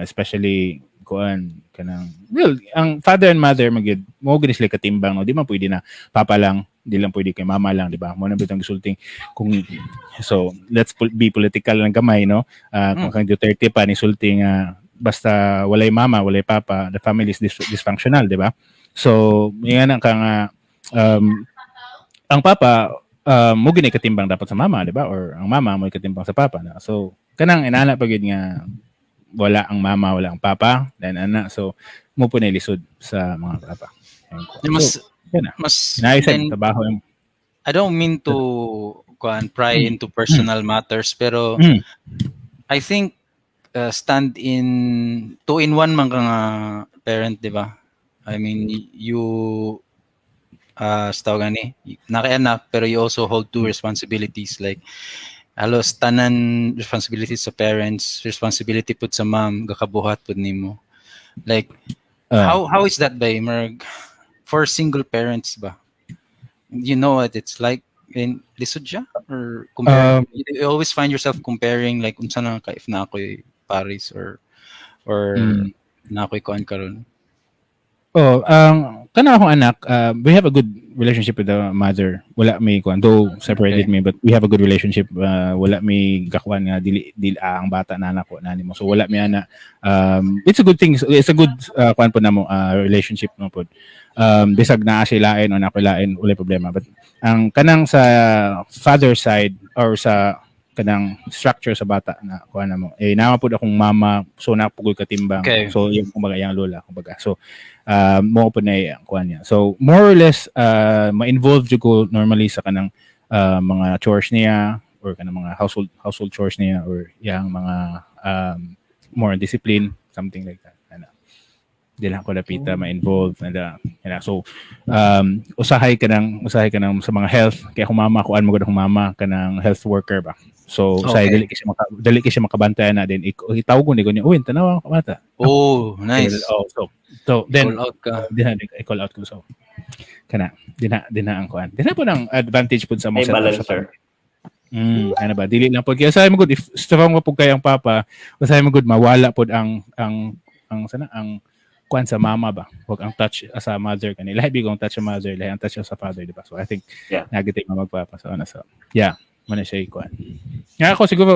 Especially kuan kanang, well, ang father and mother magid mo gid sila katimbang, no? Di man pwede na papa lang, di lang pwede kay mama lang, di ba? Mo na bitang gisulting kung, so let's be political lang gamay, no? Kung kang Duterte pa ni sulting basta walay mama, walay papa, the family is dysfunctional, di ba? So nga na ka nga ang papa mo gini katimbang dapat sa mama, di ba? Or ang mama mo katimbang sa papa na. So kanang inana pa gyud nga wala ang mama, wala ang papa, then ana, so mo po lisod sa mga papa. Yung mas So, yan na. Mas Naisa then, trabaho yung I don't mean to kuan pry into personal matters, pero I think stand in two in one man ka nga parent, di ba? I mean, you sa tawag gani, nakaanak pero you also hold two responsibilities, like halos tanan responsibilities sa parents, responsibility pud sa mom, gakabuhat pud nimo. Like how is that ba, Merg? For single parents ba? You know what it's like in lisod siya or compare, you always find yourself comparing like unsa na ka if na ako'y Paris or na ako'y kuan karon? Oh, ang kana akong anak, we have a good relationship with the mother. Wala may kuan, though separated me, but we have a good relationship. Wala may gakuan nga dili dili ang bata na anak ko nani mo. So wala may ana. It's a good thing. It's a good kuan po namo relationship no pod. Bisag naa siya lain o na ako lain, wala problema. But ang kanang sa father side or sa kanang structure sa bata na kuan na mo eh, naa pud akong mama, so naa pud ko'y katimbang. So yung kumbaga yang lola kumbaga, so mo po na ang kuan niya. So more or less ma-involved jud ko normally sa kanang mga chores niya or kanang mga household chores niya or yang mga more on discipline, something like that, ano. Di lang ako lapita ma-involved nada yana. So usahay ka nang sa mga health kay akong mama, kuan mo gud akong mama, kanang health worker ba. So usahay dali kay siya makabantay na din, itawag ko ni ko niya, "Uy, tanawa ka bata." Oh, nice. Oh, so then Call out ka. Then I call out ko, so Kana dinha dinha ang kuan. Dinha po ng advantage pud sa May among setup sa balancer. Ano ba? Dili lang pod kaya usahay mo gud if strong pa pud kay ang papa, usahay mo gud mawala pod ang sana ang kuan sa mama ba. Wag ang touch as a mother kani. Lahi bigong touch sa mother, lahi ang touch sa father, di ba? So I think nagitay magpapa so ano so. Yeah, man na siya kuan. Nga ako siguro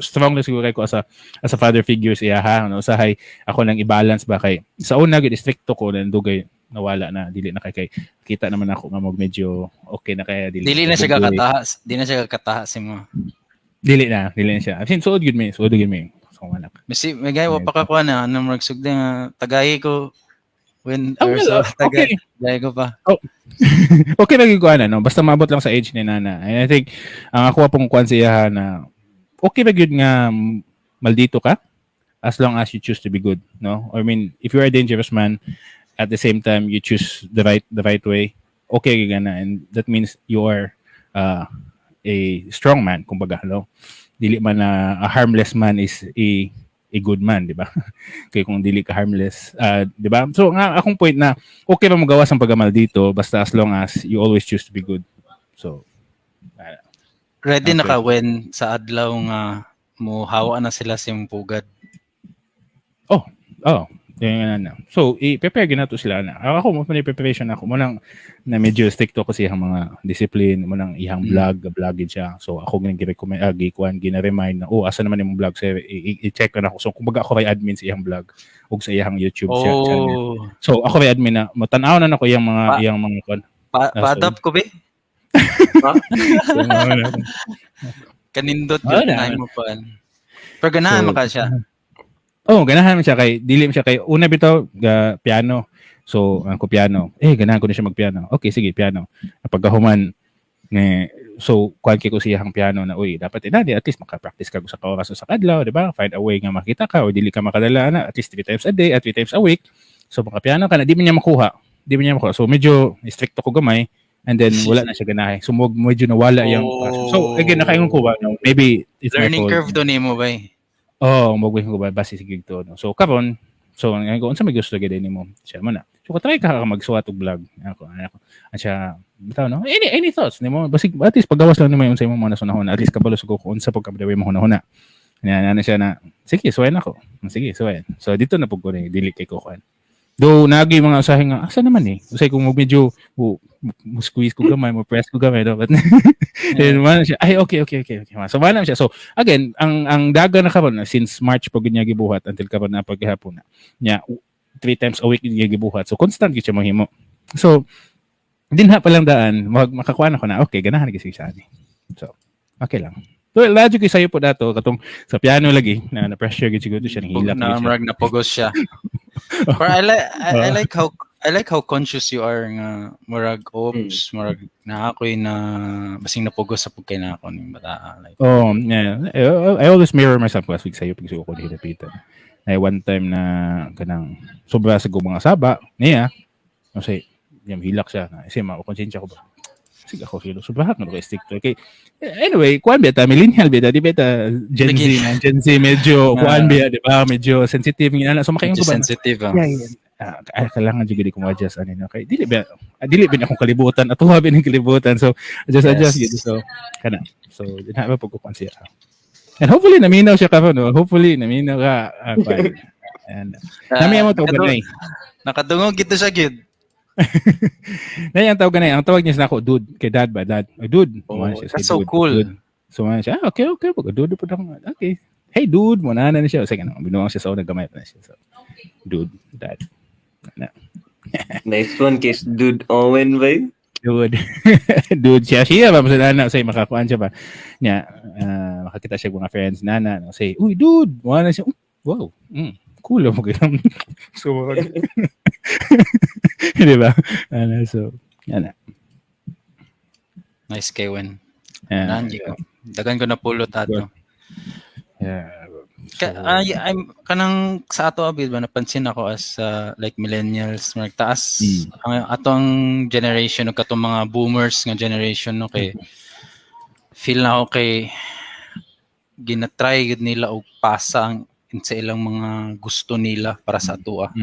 strong na siguro kay ko as a father figure siya ha, no, usahay ako nang i-balance ba kay sa una gid stricto ko then dugay nawala na, dili na kay kita naman ako nga mag medyo okay na kaya dili Dili na siya dugay. kakataha, di na siya kakataha si mo. Dili na siya. As in, suod gyud mi, suod gyud mi. So anak. Masi may wa pa ka kuan na ano murag sugdi nga tagayi ko when Oh, or well, so, okay. tagay ko pa. Okay lagi ko ana no, basta maabot lang sa age ni nana. And I think ang ako pong kuan siya na okay ba gyud nga maldito ka as long as you choose to be good, no? I mean, if you're a dangerous man at the same time you choose the right way, okay gyud na, and that means you are a strong man kumbaga, no? Dili man na a harmless man is a good man, di ba? Kay kung dili ka harmless, di ba? So nga akong point na okay ba magawas ang pagkamaldito basta as long as you always choose to be good. So Ready na Okay. ka when sa adlaw nga mo hawa na sila sa imong pugad? Oh, yun nga na. So, i-prepare gyud nato sila na. Ako mo man preparation ako mo nang na medyo strict ko kasi iyang mga discipline mo nang iyang vlog, vlog gid siya. So ako gina gi-recommend, gikuan, gina-remind na, "Oh, asa naman imong vlog, sir?" I-check na ako. So kumbaga ako kay admin sa iyang vlog ug sa iyang YouTube siya, channel. So ako kay admin na matan-aw na nako iyang mga iyang mga kuan. Pa, Ah, sorry. pa-adopt ko be. Ha? So, mga- Kanindot Oh, yun na. na mo pa. Pero ganahan So, man ka siya. Oh, ganahan man siya kay dili man siya kay una bitaw ga piano. So, ang ko piano. Eh, ganahan ko na siya magpiano. Okay, sige, piano. Pagkahuman ne, so kuan kay ko siya ang piano na, "Uy, dapat inani at least maka-practice ka sa oras sa kadlaw, di ba? Find a way nga makita ka o dili ka makadala na at least three times a day at three times a week." So maka-piano ka na, di man niya makuha. Di man niya makuha. So medyo stricto ko gamay and then wala na siya ganahe. So medyo nawala yung passion. So again, nakaingon ko ba, no? Maybe it's my Learning fault. Curve to nimo ba eh? Oh, mo ko ba basi sige to, no. So karon, so ang ko unsa may gusto gid nimo? Siya man na. So try ka magsuwat og vlog. Ako, ano ako. At siya bitaw no. Any thoughts nimo? Basig at least pagawas lang nimo yung unsa imong mga nasunahon. At least kabalo ko kung unsa pag kabdawi mo hunahuna. Nya na siya na sige, suwayan ako. Sige, suwayan. So dito na pud ko ni dili kay ko kuan. Though nagi mga usahay nga asa naman eh. Usay kung medyo mo squeeze ko gamay, mo press ko gamay do. But then man siya, "Ay, okay." So man siya. So again, ang daga na karon since March pag niya gibuhat until karon na paghapon na. Nya three times a week niya gibuhat. So constant gyud siya mahimo. So dinha pa lang daan, mag makakuha na ko na okay, ganahan gyud siya ani. So okay lang. So lagi ko sayo po dato katong sa piano lagi na na pressure gyud siguro siya, nang hilak Na gyud siya. Murag napugos siya. Pero I like how conscious you are nga murag oops, murag na ako'y na basing napugos sa pagkay na ako ning bata like. Oh, yeah. I always mirror myself last week sa'yo pag ko hirapitan. Ay one time na kanang sobra sa mga saba niya. Kasi yam hilak siya na kasi makakonsensya ko ba. Sige ako silo sobra na kay stick to. Okay. Anyway, kuan beta millennial beta di beta Gen Z Lagi. Na Gen Z medyo kuan beta di ba medyo sensitive nga na. So makaingon Medyo ko ba na, sensitive ah. Yeah. Ah, kailangan jud ko mo-adjust ani no kay dili ba dili ba akong kalibutan ato ba ning kalibutan, so adjust adjust Yes. gid. So kana so dinha ba pag kuan siya and hopefully naminaw siya karon no, hopefully naminaw ka kuan. And nami mo tawag ganay. Nakadungog gito siya gid. Nay ang tawag ganay, ang tawag niya sa ako dude, kay dad ba, dad. "Ay, dude." Oh, Mo siya, that's say, so "Dude, cool. dude." So man siya, "Ah, okay, pag dude po ako, okay, hey dude," mo na na siya. Sige na binuang siya sa una gamay pa na siya, so dude, dad na. Nice one kay Dude Owen ba? Dude. Dude siya. Siya ba? Sa nana, say, makakuan siya ba? Nya, makakita siya mga friends, nana, no, say, "Uy, dude!" Wala na siya, "Oh, wow, cool." Mo ganun. So, di ba? Ano, so, yan na. Nice kay Wen. Yeah. Naan ko. Dagan ko na pulot ato. Yeah. Ka, So, ay, I'm kanang sa ato abi ba napansin ako as like millennials marag taas ang atong generation ug katong mga boomers nga generation no, kay feel na ako kay ginatry gid nila og pasa ang sa ilang mga gusto nila para sa atoa.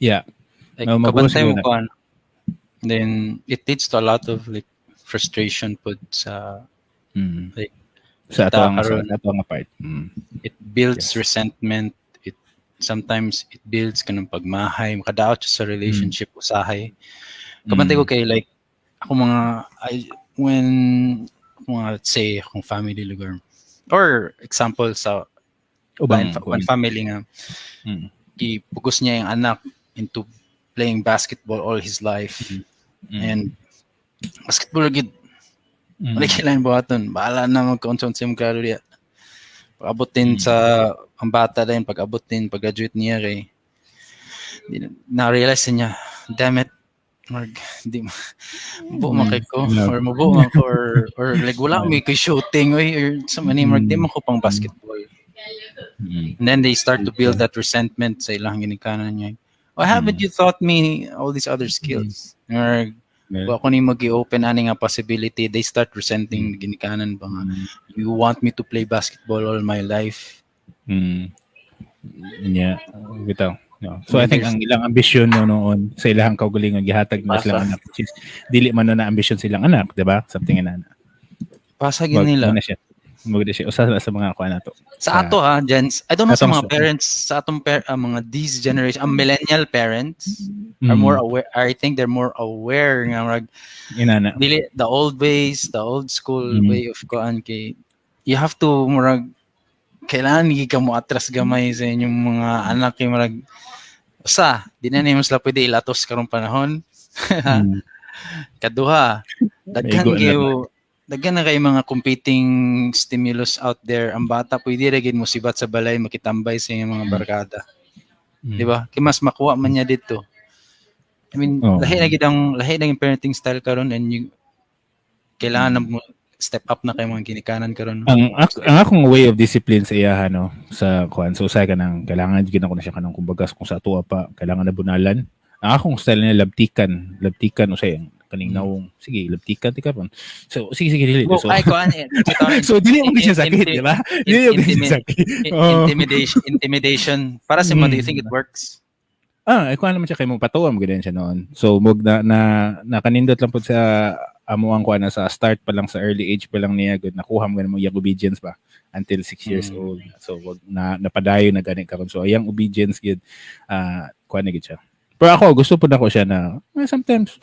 Yeah. Like Oh, magulo kabantay mo siguro. kuan. Then it leads to a lot of like frustration pud sa like Sa ato ang sa karon. Ato ang part. It builds resentment, it sometimes it builds kanang pagmahay, makadaot siya sa relationship usahay. Kabantay ko kay like ako mga I, when mga, let's say, akong family lugar or example sa Ubang one family nga gipugos niya yung anak into playing basketball all his life and basketball gid, wala kailangan buhaton, bahala na magkaunsa sa imong klaro diya. Pag-abot din sa ang bata din, pag-abot din pag-graduate niya kay di na-realize niya, "Damn it, mag di mo man kay ko or mubo man ko or like wala may kay shooting oy or sa mani marag di man ko pang basketball." And then they start to build that resentment sa ilang ginikanan niya. "Why haven't you taught me all these other skills?" Or "Wa ko ni mag-open ani nga possibility." They start resenting ginikanan ba nga, "You want me to play basketball all my life?" Yeah, bitaw. No. So I think ang ilang ambisyon no noon sa ilang kaugalingon gihatag na silang Pasa. Anak, which is dili man na ambisyon silang anak, di ba? Something na. Pasa gid nila. Na siya. Maganda siya. Usa na sa mga kuan nato. Sa ato ha, gents. I don't know sa Atong mga parents, sa atong mga these generation, ang millennial parents are more aware. I think they're more aware nga murag Inana. Dili the old ways, the old school way of kuan kay you have to murag kailangan hindi ka mo atras gamay sa inyong mga anak kay murag usa, di na nimo sila pwede ilatos karong panahon. Kaduha, daghan Maigo na. Kayo daghan na kay mga competing stimulus out there. Ang bata pwede ra gid mo sibat sa balay makitambay sa inyong mga barkada. Di ba? Kay mas makuha man niya dito. I mean, lahi na gid ang lahi na yung parenting style karon and you kailangan na mo step up na kay mga ginikanan karon. Ang akong way of discipline sa iya no sa kuan, so usahay ka nang kailangan gid ako na siya kanang kumbaga kung sa atoa pa kailangan na bunalan. Ang akong style niya, labtikan, labtikan usay ang kaning nawong, sige, labtikan ti karon. So sige, sige, dili. Well, So ay kuan eh, so dili mo siya sakit, di ba? Dili mo siya sakit. Oo. Intimidation, intimidation. Para sa mo, do you think it works? Ah, ay kuan naman siya kay mo patuwa mo gid siya noon. So mog na na nakanindot lang pud sa amo ang kuan na sa start pa lang, sa early age pa lang niya gud nakuha mo mo iyang obedience ba until 6 years old. So wag na napadayon na gani karon. So iyang obedience gid kuan na gid siya. Pero ako gusto pud ako siya na well, sometimes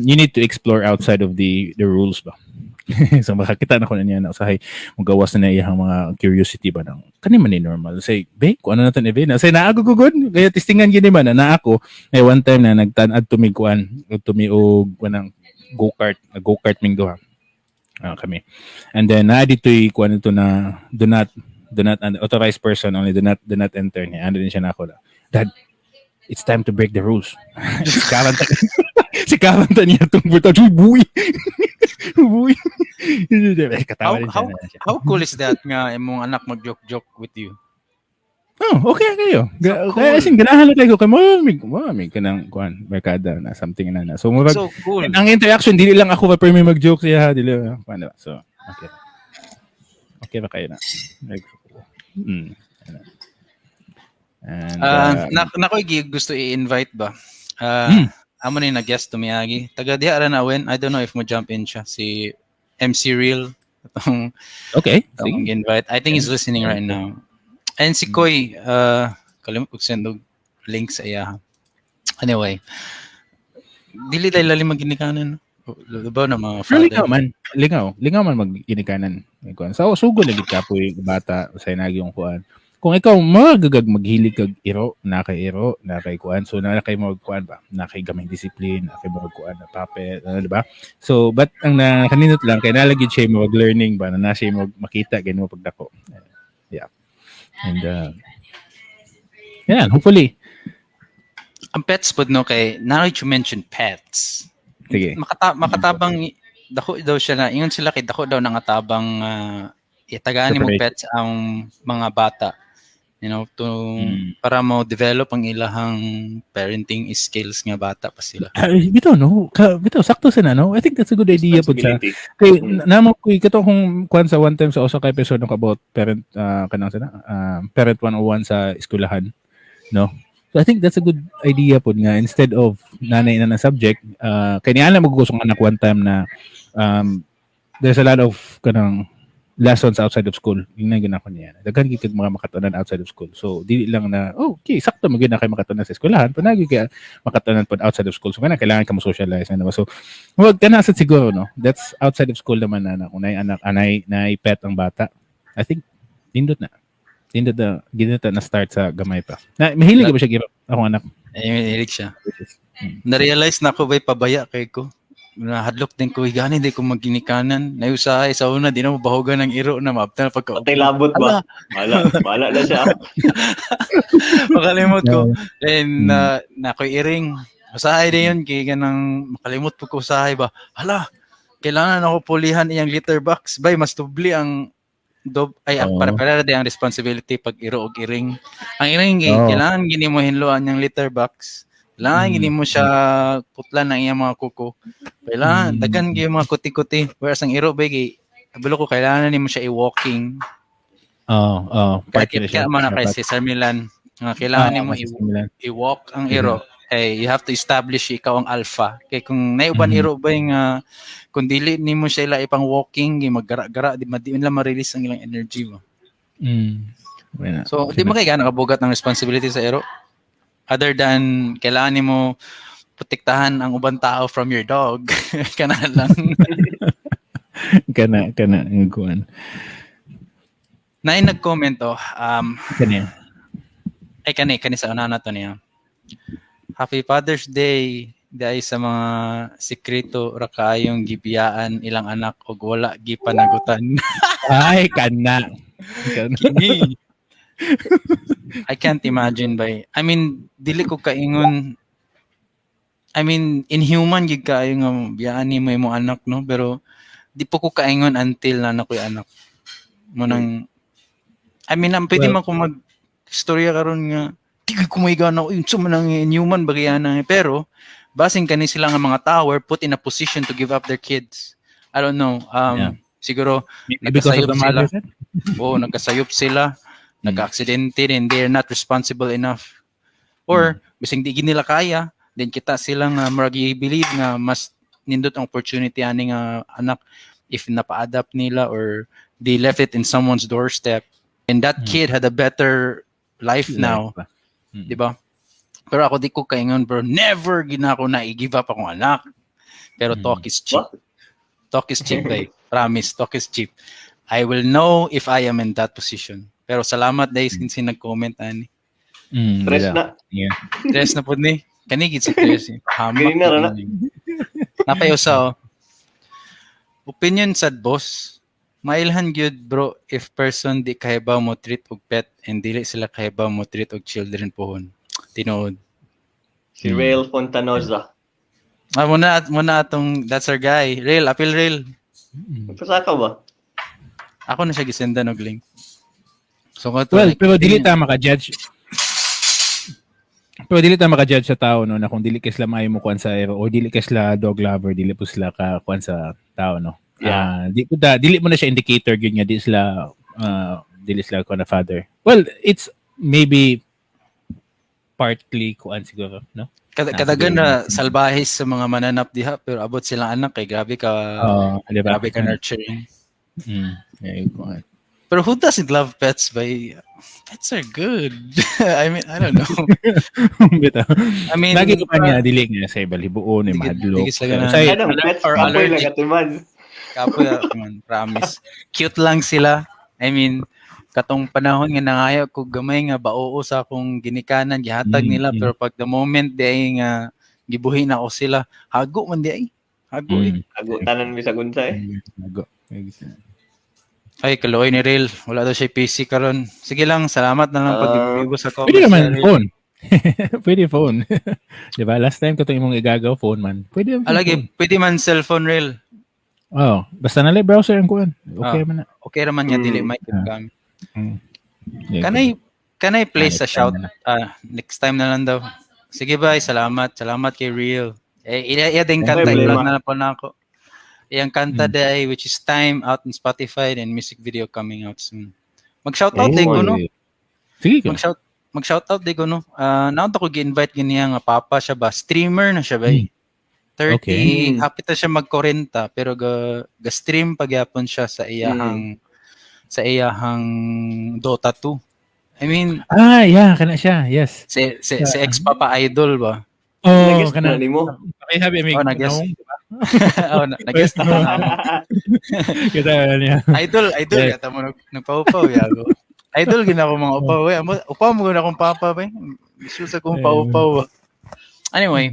you need to explore outside of the rules ba. So makakita na ko na niya na usahay magawas na na iyang mga curiosity ba nang kani man ni normal say be kung ano natin ibe na say naa gugugod kaya testingan gini man na, na ako ay one time na nagtan-ad tumi kuan tumi og kanang go-kart, go-kart ming duha kami, and then na dito'y kuan ito na do not an authorized person only, do not enter niya ano din siya na ako na, "Dad, it's time to break the rules." Si karanta niya itong buta. Buwi! Buwi! Katawa din siya na siya. How cool is that nga imong anak mag-joke-joke with you? Oh, okay kayo. So cool. Kaya as in, ganahan na kayo kay mo, may kanang kuan, barkada na something na na. So murag So cool. ang interaction dili lang ako pa may mag-joke siya, dili kuan ba. So, okay. Okay ba kayo na? Like, ano. And Na nakoy gusto i-invite ba? Amo ni na-guest tumiagi. Taga diha ra na wen. I don't know if mo jump in siya si MC Real. Atong atong Sige. Invite. I think he's listening right now. And si Koy, kalimot ko send og link sa iya. Anyway, dili dahil lalim maginikanan. Diba na mga Pero father? lingaw man, lingaw, lingaw man magginikanan. Kuan. Sa sugo lagi kapoy bata sa nagi yung kuan. Kung ikaw magagag maghilig kag iro, na kay iro, na kay kuan, so na kay mo kuan ba, na kay gamay discipline, na kay mo kuan na puppet, ano, di ba? So, but ang na kanindot lang kay nalagi siya mo learning ba, na na siya mo makita ganyan mo pagdako. Yeah. And yeah, hopefully. Ang pets pod no kay now that you mention pets. Sige. Makatabang dako daw siya na ingon sila kay dako daw nangatabang itagaan nimo Separate. Pets ang mga bata. To para mo develop ang ilahang parenting skills nga bata pa sila. Ay, bitaw no, bitaw sakto sa na no. I think that's a good idea pud sa Responsibility. Kay namo ko kato kung kuan sa one time sa usa ka episode ng about parent kanang sana parent 101 sa eskwelahan no. So I think that's a good idea pod nga instead of nanay na na subject, kay niya mo gustong anak one time na there's a lot of kanang lessons outside of school. Yun na gina ko niya. Daghan gid kag mga makatunan outside of school. So dili lang na, oh, okay, sakto mo gyud na kay makatunan sa eskwelahan, pero kay makatunan pod outside of school. So kana kailangan ka mo socialize ano ba. So wag kana sad siguro, no. That's outside of school naman na kung naay anak anay naay pet ang bata. I think nindot na. Nindot na ginot na start sa gamay pa. Na mahilig ba siya iro akong anak? Ay, mahilig siya. Na-realize na ako ba'y pabaya kay ko. Nahadlok din ko, gani di ko maginikanan. Nayusahay sa una, di na mo bahugan ng iro na maabtan pagka. Patay labot ba? Bahala, bahala na siya. Makalimot ko. Then, na ako'y iring. Usahay din yun, kay ganang makalimot po ko usahay ba. Hala, kailangan ako pulihan iyang litter box. Bay, mas tubli ang dob ay Oo. Para para di ang responsibility pag iro og iring. Ang iring eh, kailangan gini mo hinloan yung litter box. Kailangan gini mo siya putlan ng iyang mga kuko. Kailangan daghan gyud mga kuti-kuti. Whereas ang iro ba kay kabalo ko kailangan nimo siya i-walking. Oo, part Kaya na siya. kaya man na kay Cesar Millan nga kailangan nimo i-walk ang iro. Hey, you have to establish ikaw ang alpha. Kay kung naiuban iro ba yung kung dili nimo siya ila ipang walking, gi maggara-gara, di di nila ma-release ang ilang energy mo. Wala. So, di mo kay gana kabugat ng responsibility sa iro. Other than kailangan nimo protektahan ang ubang tao from your dog. Kana lang. Kana kana ang kuan. Naay nag-comment oh, Kani. Ay kani kani sa una na to niya. Happy Father's Day dahil sa mga sikreto ra kaayong gibiyaan ilang anak og wala gipanagutan. Ay, kana. Kana. Kini. I can't imagine by I mean, dili ko kaingon, I mean, inhuman gid kaayo nga biyaan nimo imong anak, no, pero di po ko kaingon until na nakoy anak mo nang, I mean, ang pwede Well- man ko mag istorya karon nga di ko kumaiga na unsa man ang inhuman ba kaya na, pero basin kani sila nga mga tao were put in a position to give up their kids. I don't know, siguro Maybe because of the nagkasayop sila. Mother sir? Oo, nagkasayop sila, nagka-aksidente and they're not responsible enough. Or bising di gid nila kaya, then kita sila nga murag believe nga mas nindot ang opportunity ani nga anak if napa-adapt nila or they left it in someone's doorstep and that kid had a better life now, Life ba? Di ba? Pero ako di ko kaingon, bro, never gina ako na i-give up akong anak. Pero talk is cheap. What? Talk is cheap, eh. Promise, talk is cheap. I will know if I am in that position. Pero salamat dahil mm. nag-comment ani. Stress Wala. Na. Stress na pud ni. Kani gid si stress eh. Hamak. Gani na, ra na. Napayusa oh. Opinion sad, boss. Mailhan gyud, bro, if person di kahibaw mo treat og pet and dili sila kahibaw mo treat og children pohon. Tinuod. Si Rail Fontanoza. Ah, muna muna atong, that's our guy. Rail, apil Rail. Pasaka ba? Ako na siya gisendan og link. So kato, Well, like, pero dili ta maka-judge. Pero dili ta maka-judge sa tao, no, na kung dili kay sila maayo mo kuan sa iro o dili kay sila dog lover, dili po sila ka kuan sa tao, no. Yeah. Ah, di po ta dili mo na siya indicator gyud nga di sila dili sila kuan na father. Well, it's maybe partly kuan siguro, no? Kadagan siguro. Na salbahis sa mga mananap diha pero abot silang anak kay grabe ka Di ba? Grabe ka nurturing. Yeah, kuan. Pero who doesn't love pets by pets are good. I mean, I don't know. Bitaw. I mean, Lagi ko pa niya dili nga sa balibuon ni mahadlok. Di sila ganahan. Say, Anong pets or kapoy lang allergic. atiman. Kapoy man, promise. Cute lang sila. I mean, katong panahon nga nangayo ko gamay nga baoo sa akong ginikanan gihatag nila pero pag the moment di ay nga gibuhi na ako sila, hago man di ay. Hago eh. Ago tanan bisag unsa eh. Hago. Ay, kaluoy ni Rail. Wala daw siya PC karon. Sige lang, salamat na lang pag sa comments. Pwede naman Rail. phone. Pwede phone. Di ba? Last time ko itong imong igagaw, phone man. Pwede naman Alagi, phone. pwede man cellphone, Rail. Oh, basta na lang browser ang kuan. Okay man na. Okay raman nga dili mic kami. Yeah, Can I place Ah, a next shout? time na. Ah, next time na lang daw. Sige bye, salamat. Salamat kay Real. Eh, iya, iya din kanta, Problema. i-vlog na lang po na ako. Iyang kanta day, which is "Time", out in Spotify and music video coming out soon. Mag-shoutout din ko, no? Sige ka. Mag-shout Mag-shoutout di ko, no. Ah, naon ko gi-invite ganiya nga papa siya ba, streamer na siya ba. 30, hapit na siya mag-40 pero ga stream pagyapon siya sa iyahang Dota 2. I mean, Ah, yeah, kana siya. Yes. si ex-papa idol ba? Oh, Nag-guest kana. na nimo. Okay, habi may Oh, nag-guest. Oh, nag-guest na na. Kita niya. Idol, idol yata mo nagpaupaw yago. Idol gina ako mga upaw. Eh. Upaw mo gina akong papa ba? Gusto sa kong paupaw ba? Anyway,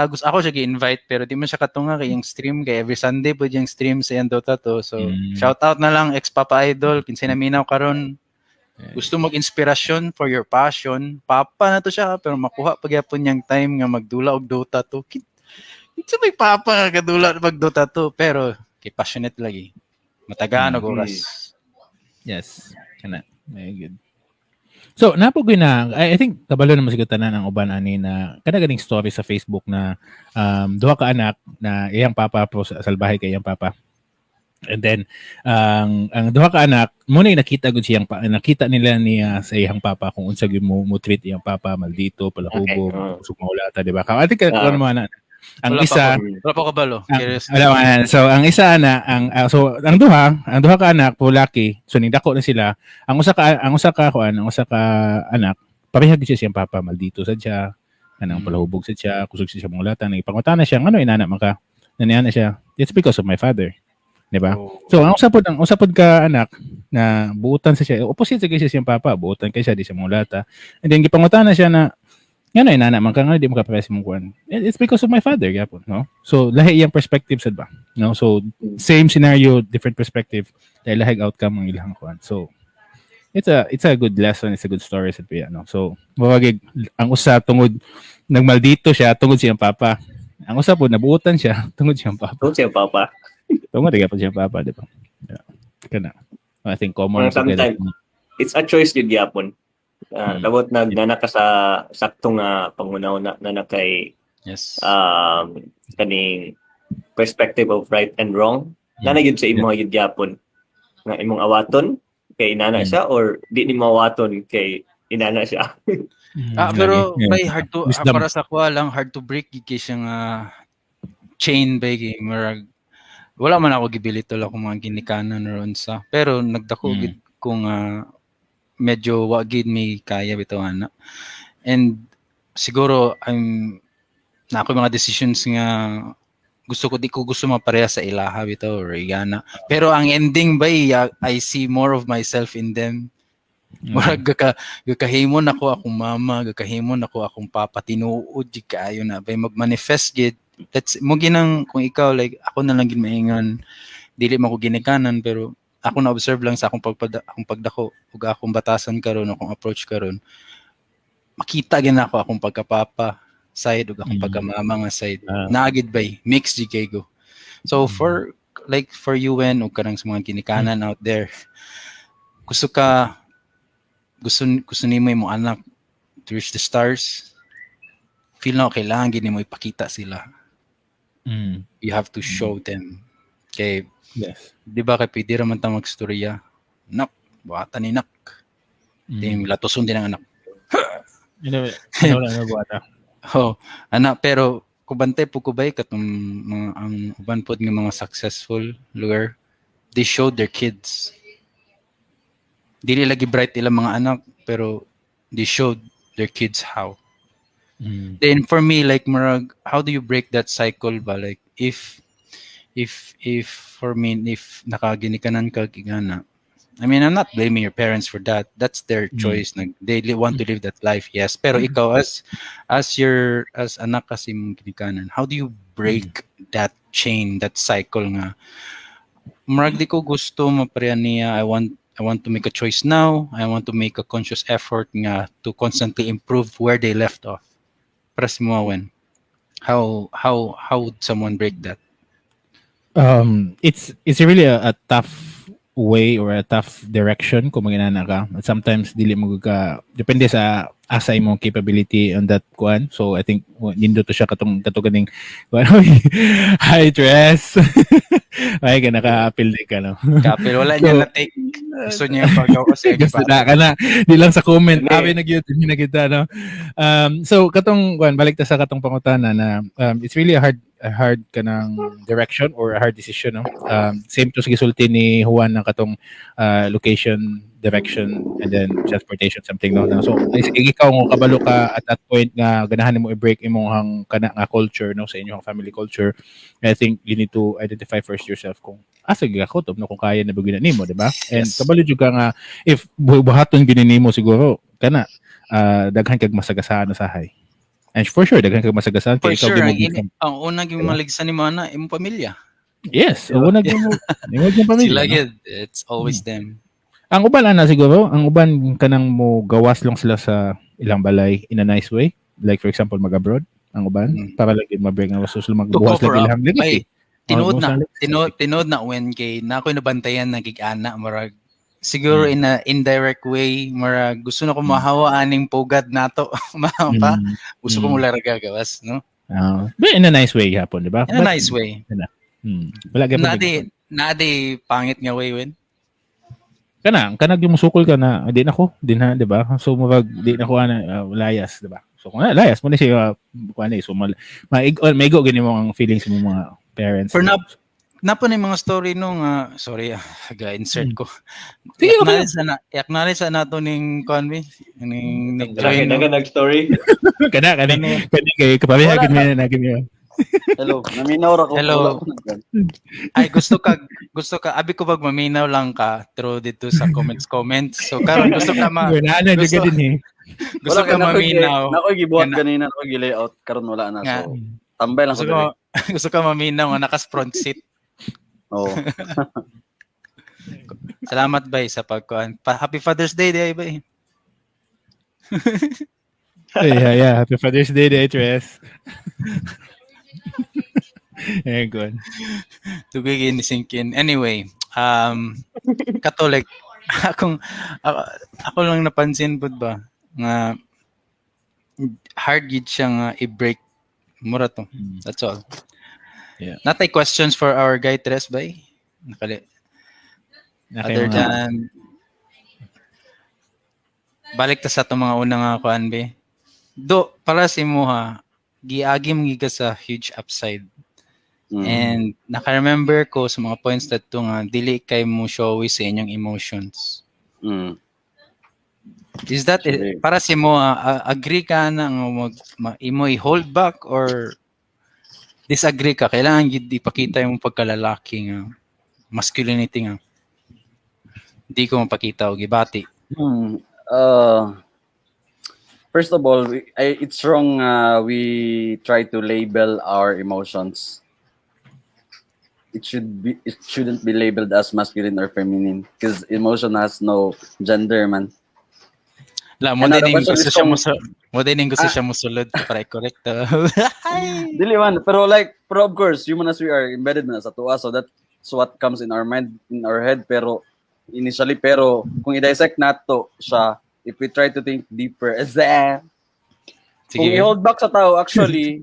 gusto ako siya gi-invite pero di man siya katunga kay yung stream kay every Sunday po yung stream sa iyang Dota 2. So, shout out na lang ex-papa idol, kinsay naminaw karon. Gusto mag-inspirasyon for your passion. Papa na to siya pero makuha pagyapon niyang time nga magdula og Dota 2. Kinsa may papa nga kadula mag Dota 2 pero kay passionate lagi. Matagaan og oras. Yes. Kana. Very good. So, napogoy na, I think, kabalo naman siguro tanan ang uban ani na kada ganing story sa Facebook na duha ka anak na iyang papa pro sa salbahe kay iyang papa. And then ang duha ka anak mo na nakita gud siyang nakita nila niya sa iyang papa kung unsa gyud mo mo treat iyang papa, maldito, palahubog, kusog maulata, di ba? I think ano na ang Wala pa isa Wala pa kabalo. Curious. Wala man. So ang isa na ang so ang duha ka anak po laki, so nindako na sila. Ang usa ka kuan, ang usa ka anak, pareha gyud siya siyang papa, maldito sad siya, kanang palahubog sad siya, kusog siya mangulata, nagpangutana siya, ngano inana man ka? Naniana siya, "It's because of my father." Di ba? Oh. So ang usa pod ka anak na buutan sa siya, opposite sa siya siyang papa, buutan kay siya, di siya mangulata. And then gipangutana siya na ngano inana man ka, nga di mo ka pareha mong kuan. "It's because of my father," gyapon, no? So lahi iyang perspective sad ba? No? So same scenario, different perspective, dahil lahi outcome ang ilang kuan. So it's a good lesson, it's a good story sad ba, no? So mawagig ang usa tungod nagmaldito siya tungod siyang papa. Ang usa po nabuutan siya tungod siyang papa. Tungod siyang papa. Tungod gyapon siyang papa, di ba? Yeah. Kana. I think common Mga sa sometimes, it's a choice gyud gyapon. Labot nagnana ka sa saktong nga pangunaw na na kay kaning perspective of right and wrong. Nana gyud sa imo gyud gyapon nga imong awaton kay inana siya or di nimo awaton kay inana siya. Ah, pero Lagi. bay hard to Wisdom. Para sa kuha lang, hard to break gid kay siya nga chain bay kay murag wala man ako gibilitol ako mga ginikanan or unsa. Pero nagdako gid ko nga medyo wa gid may kaya bitaw ana. And siguro I'm na ako mga decisions nga gusto ko, di ko gusto mapareha sa ilaha bitaw or igana. Pero ang ending bay I see more of myself in them. Murag gakahimon ako akong mama, gakahimon ako akong papa, tinuod jud kaayo na bay magmanifest gid. That's mo ginang kung ikaw, like ako na lang gid maingon, dili man ko ginikanan pero ako na observe lang sa akong pagdako ug akong batasan karon, akong approach karon, makita gid nako akong pagkapapa side ug akong pagkamama nga side. Naa gid bay mix jud kay go. So for like for you when ug kanang sa mga ginikanan out there, gusto ka gusto gusto nimo imong anak to reach the stars, feel na kailangan gid nimo ipakita sila. You have to show them kay di ba kay pwede ra man ta magstorya, "Nak, buhatan ni nak." Di latuson din ang anak. Ano, ano, ano, buhata. Oh, ana, pero kubante po ko bay katong mga ang uban pod nga mga successful lugar, they showed their kids. Dili lagi bright ilang mga anak pero they showed their kids how. Then for me, like murag how do you break that cycle ba? Like if for me, if nakaginikanan ka gigana, I mean, I'm not blaming your parents for that. That's their choice. Nag, they want to live that life, yes. Pero ikaw as your as anak kasi mong ginikanan, how do you break that chain, that cycle nga murag di ko gusto mapareha niya? I want to make a choice now. I want to make a conscious effort nga to constantly improve where they left off. Para sa mo, when how would someone break that? It's really a tough way or a tough direction kung maginana ka. At sometimes dili mo ka depende sa Asa imong capability on that kuan. So I think nindot to siya katong kato ganing kuan. Hi, Tres. Ay ka naka-apil di ka, no? Kapil, wala niya na take. Gusto niya yung pagawa sa Gusto na ka na. Di lang sa comment. Hindi. Abi na gyud na kita, no. So katong kuan, balik ta sa katong pangutana na it's really a hard kanang direction or a hard decision, no. Same to sa gisulti ni Juan ng katong location, direction and then transportation, something, no. So ay, ikaw nga kabalo ka at that point nga ganahan nimo i-break imong hang kana nga culture, no, sa inyong family culture. I think you need to identify first yourself kung asa gyud ka kutob, no, kung kaya na ba gyud na nimo, di ba? And kabalo jud ka nga if buhaton gyud nimo siguro kana daghan kag masagasaan usahay. And for sure daghan kag masagasaan For kay ikaw sure, gyud ang, mo ang unang yung Diba? Maligsan ni mana, imong pamilya. Yes, una gyud mo yung pamilya, Sila no? gyud, it's always them. Ang uban ana siguro, ang uban kanang mo gawas lang sila sa ilang balay in a nice way. Like for example, mag-abroad ang uban para lang gyud ma-break nga so sila To magbuwas cover lang up. ilang legacy. Ay, tinuod Oh, na, legacy. tinuod na when kay na ako'y nabantayan nagig-ana, murag siguro in a indirect way, murag gusto na ko mahawa aning pugad nato pa gusto ko mula ra gagawas, no? Ah, but in a nice way hapon, di ba? In a nice way. Wala gyud Naa di pangit nga way when kana kanag yung musukol ka na di na ko di na, di ba? So murag di na ko ana layas, di ba? So kung na layas mo na siya kuan eh, so mal maigo maigo gani mo ang feelings mo mga parents. For na po na yung mga story nung sorry ga insert ko. Sige, okay. I-acknowledge na i-acknowledge na nato ning kuan bi ning Lagi nag-join, no? na nag-story. Kana kani kani kay kapareha Wala gid mi na gid mi. Hello, naminaw ra ko. Hello. Wala ko nag- Ay, gusto ka abi ko bag maminaw lang ka through dito sa comments comments. So karon gusto ka ma Wala na jud din eh. gusto Wala ka kay nakoy gi- maminaw. Nakoy gibuhat Nga ganina, nakoy gi-layout karon wala na. Nga. So tambay lang Gusto ko ka, diri. gusto ka maminaw nga nakas front seat. Oo. Salamat bay sa pagkuan. Happy Father's Day day bay. Yeah. Happy Father's Day, day, Tres. Eh, good. Tugig ni sinkin. Anyway, Catholic akong ako lang napansin pud ba nga hard gid siya nga i-break mura to. That's all. Natay questions for our guy Tres bay? Nakali Na other kayo mga- than balik ta sa atong mga unang nga kuan be. Do para sa imuha giagi mo giga sa huge upside. And naka-remember ko sa mga points that to nga dili kay mo showy sa inyong emotions. Is that Sige. para sa imo agree ka na nga mag, imo i-hold back or disagree ka, kailangan gid ipakita yung pagkalalaki nga masculinity nga di ko mapakita og gibati? First of all, it's wrong we try to label our emotions. It shouldn't be labeled as masculine or feminine because emotion has no gender, man. La mo Another din question gusto is siya mo mo din gusto siya mosulod para i-correct. Dili man, pero like, pero of course, human as we are, embedded na sa tuwa, so that's what comes in our mind, in our head, pero initially, pero kung i-dissect nato siya, if we try to think deeper, is that, kung Sige. I-hold back sa tao, actually,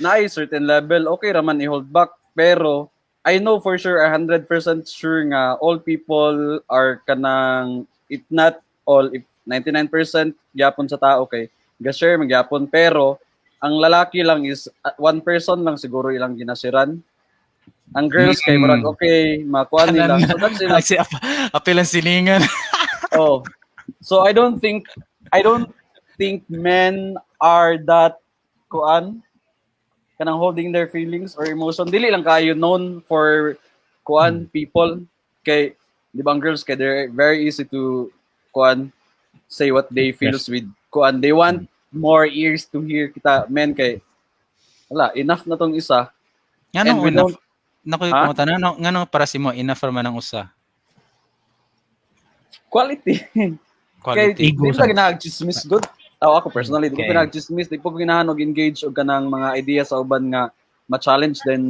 na certain level, okay raman i-hold back, pero I know for sure, 100% sure nga, all people are kanang, if not all, if 99% gyapon sa tao, okay, ga-share magyapon, pero ang lalaki lang is one person lang siguro ilang ginasiran. Ang girls kay murag okay, makuha nila. So that's enough. Ay, si apil ang silingan. Oh. So I don't think men are that kuan kanang holding their feelings or emotion. Dili lang kayo known for kuan people kay di ba ang girls kay they're very easy to kuan say what they feels with kuan, they want more ears to hear. Kita men kay wala, enough na tong isa. Ngano And we enough? don't- Naku, Ha? pumunta na ngano para si mo enough ra man ang usa? Quality. Quality. Kay, Ego di ba ginahag-chismis good? Tao ako personally, di ko pinag-chismis, di ko ginahan og engage og kanang mga idea sa uban nga ma-challenge then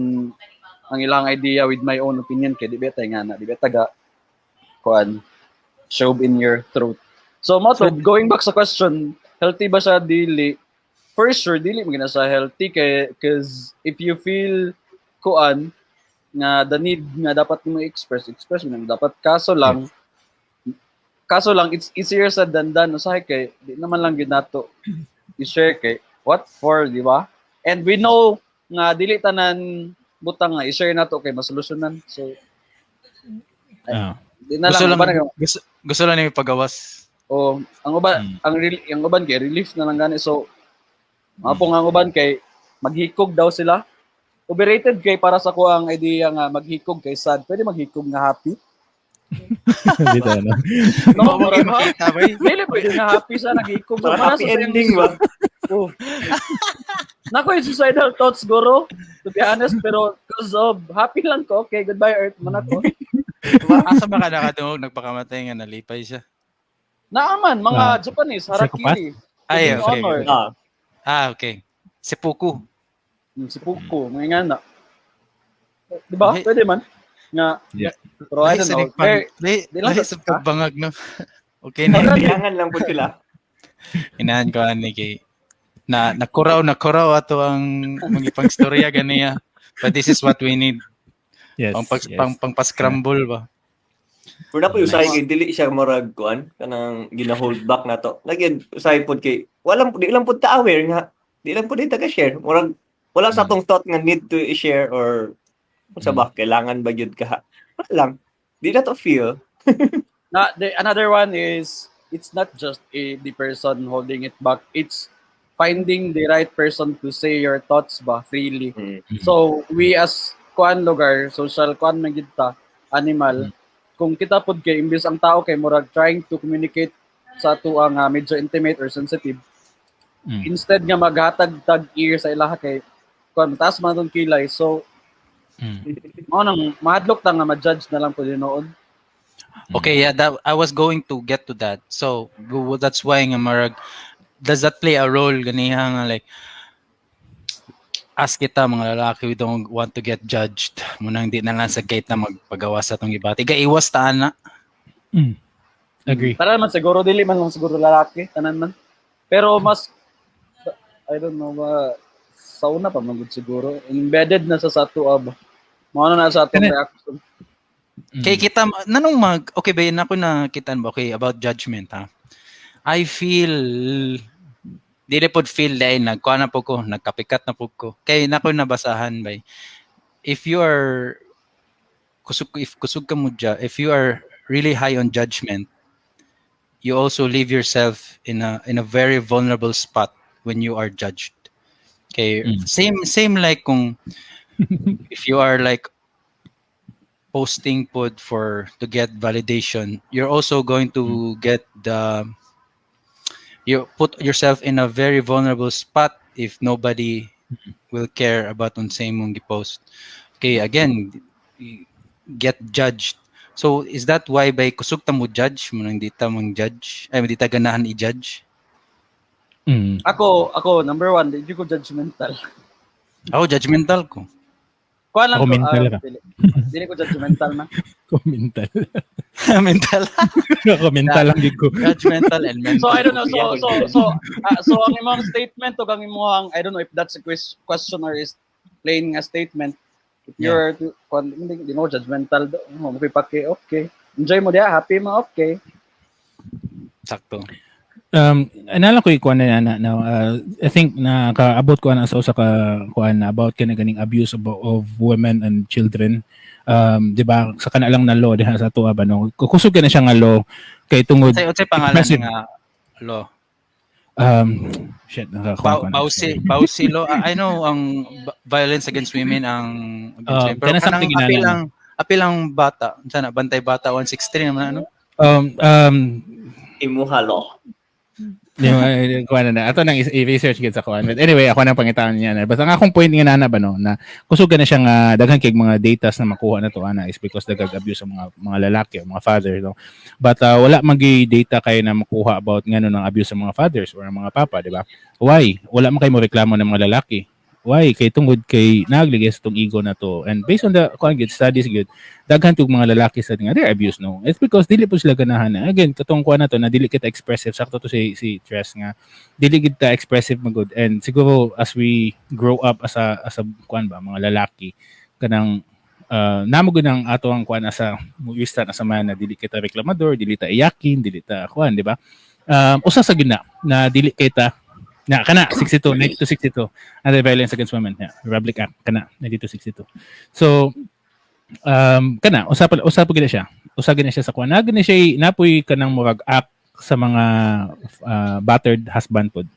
ang ilang idea with my own opinion kay di ba tayo nga na, di ba taga kuan shove in your throat. So mo to, going back sa question, Healthy ba siya dili? For sure dili man na siya healthy kay, 'cause if you feel kuan nga the need nga dapat mo express, express mo na dapat. Kaso lang it's easier said than done usahay kay di naman lang gyud nato i-share kay what for, di ba? And we know nga dili tanan butang nga i-share nato kay masolusyonan, so di na Gusto lang, lang, uban na- gusto lang nimo pagawas. O ang uban, ang uban kay relief na lang gani, so mga po nga ang uban kay maghikog daw sila. Overrated kay para sa ko ang idea nga maghikog kay sad. Pwede maghikog nga happy. Dito, no? No, murag, ha? Makita ba? Dili pwede nga happy sa naghikog. Para Para happy sa ending ba? Oh. Nako yung suicidal thoughts guro, to be honest, pero 'cause of happy lang ko, okay, goodbye earth man ako. Asa ba ka nakadungog nagpakamatay nga nalipay siya? Naaman, mga Ah, Japanese, harakiri. Ay, In okay. honor. Ah, Ah, okay. Seppuku. Seppuku, mga nga na. Di ba? Ay. Pwede man. Nga, pero I don't know. Very, di lang Lahi sa pagbangag, no? Okay na. Kailangan lang po sila. Inahan ko ani kay na nakuraw ato ang mga pang storya ganiya. But this is what we need. Pang pa-scramble ba? Pero na po Nice. usahay kay dili siya murag kuan kanang gina-hold back na to. Lagi usahay pod kay walang di lang pud ta aware nga di lang pud ta ka-share. Murag wala sa atong thought nga need to i-share or unsa ba kailangan ba gyud ka. Wala lang. Di na to feel. Na, another one is, it's not just the person holding it back. It's finding the right person to say your thoughts ba freely. So, we as kuan lugar, social kuan man gid ta, animal, kung kita pod kay imbis ang tao kay murag trying to communicate sa ato ang medyo intimate or sensitive, instead nga maghatag tag ear sa ilaha kay kuan taas man atong kilay. So, mao nang mahadlok ta nga ma-judge na lang po noon. Okay, yeah, that I was going to get to that. So, that's why nga marag does that play a role ganiha nga like as kita mga lalaki, we don't want to get judged. Munang di na lang sa gate na magpagawa sa atong gibati. Gaiwas ta ana. Agree. Tanan man siguro, dili man lang siguro lalaki, tanan man. Pero mas I don't know ba, sa una pa man gud siguro embedded na sa ato ba. Mao na na sa atong reaction. Kay kita nanong mag okay ba yun ako na kitan ba, okay, about judgment ha. I feel dili pod feel dahil nagkuha na po ko, nagkapikat na po ko. Kay nako nabasahan bay. If you are kusog, if kusog ka mo if you are really high on judgment, you also leave yourself in a very vulnerable spot when you are judged. Okay, same like kung if you are like posting pod for to get validation, you're also going to get the you put yourself in a very vulnerable spot if nobody will care about unsay imong gipost. Okay, again, get judged. So is that why by kusog ta mo judge mo nang di ta mang judge? Ay, di ta ganahan i-judge? Mm. Ako, number one, di ko judgmental. Ako judgmental ko. Kuha lang Ako ko, mental ah, ka. dili ko judgmental na. Ko mental. Mental. Ako mental lang gid ko. Judgmental and mental. So I don't know. So ang imong statement o ang imong, I don't know if that's a question or is plain nga statement. If you're kung hindi mo judgmental do, mo pake okay. Enjoy mo diya, happy mo, okay. Sakto. Anala ko ikuan na, I think na kaabot ko na sa usa ka kuan na about kani ganing abuse of women and children. Di ba sa kana lang na law diha sa atoa ba, no? Kusog ka na siya nga law kay tungod Unsay pangalan Impressive. Nga law? Shit, nakakuha ko na. Bawsi law. I know ang violence against women ang against women. Pero kana kanang something apil inana. Ang apil ang bata. Unsa na Bantay Bata 163 naman ano? Imuha law. Yung kuan na ato nang i-research gid sa kuan. But anyway, ako nang pangitaan niya na. Basta ang akong point nga nana ba, no, na kusog na siya nga daghan kay mga datas na makuha na to ana is because dagag abuse ang mga lalaki o mga father, no. But wala magi data kay na makuha about ngano ng abuse sa mga fathers or ang mga papa, di ba? Why? Wala man kay mo reklamo ng mga lalaki. Why? Kay tungod kay nagligay sa tong ego na to. And based on the kuan good studies good, daghan tug mga lalaki sa nga they're abused, no. It's because dili po sila ganahan na. Again, katong kuan na to na dili kita expressive, sakto to si Tres nga dili gid ta expressive magud. And siguro as we grow up as a kuan ba, mga lalaki, kanang namo gud ang ato ang kuan as a we stand as a man na dili kita reklamador, dili ta iyakin, dili ta kuan, di ba? Usa sa gina na dili kita na kana 62 9262, Anti-Violence Against Women, yeah, Republic Act kana 9262. So kana usa pa gid siya, usa gid siya sa kuan na gid siya napoy kanang murag act sa mga battered husband pod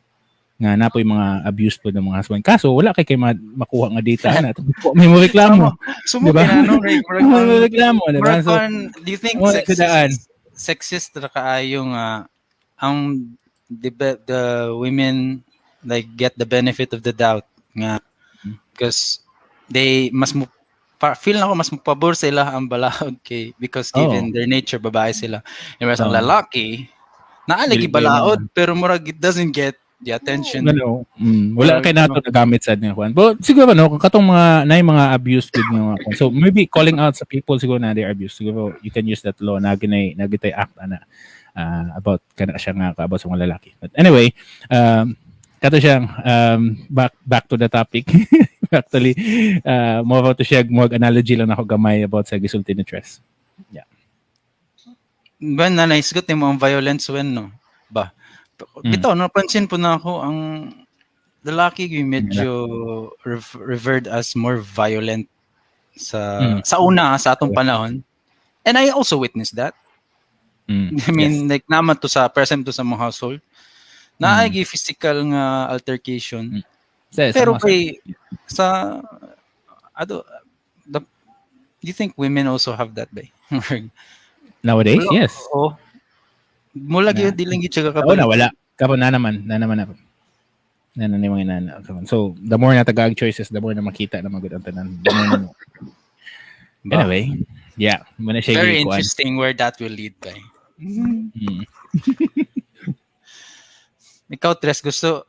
nga napoy mga abuse pod ng mga husband, kaso wala kay makuha nga data na may mo reklamo. Sumo Diba? kina, no? Like, murag May mo reklamo, di ba? murag So do you think wala sa daan. sexist ra kaayo nga ang the women like get the benefit of the doubt nga because they mas mo pa, feel na ako mas mapabor sila ang balaod kay because given their nature, babae sila, and whereas ang lalaki naa lagi Dili kayo balaod pero murag it doesn't get the attention. Ano, wala Murag, kay nato nagamit sa nga kuan. But siguro no, kung katong mga nay mga abuse gud nga mga kuan. So maybe calling out sa people siguro na they are abused. Siguro you can use that law na ginay nagitay act ana about kana siya nga about sa mga lalaki. But anyway, kato siyang back to the topic. Actually, more to siya more analogy lang ako gamay about sa gisulti ni Tres. Ba na naisgot nimo ang violence when, no ba? Bitaw napansin po na ako ang lalaki yung medyo revered as more violent sa sa una, sa atong panahon, and I also witnessed that. I mean, like naman to sa present to sa mga household na ay physical nga altercation. Sa Pero mga kay sa ado the do you think women also have that ba? Nowadays, Wala. Yes. Oo. Mula gyud di lang gyud siya Oo kakabalik. Na wala. Karon na naman na. Na na mga nana. So, the more na tagag choices, the more na makita na magud ang tanan. The more na mo. Ba? Anyway, yeah, muna siya Very gikuan. Interesting where that will lead ba. Ikaw, Tres, gusto,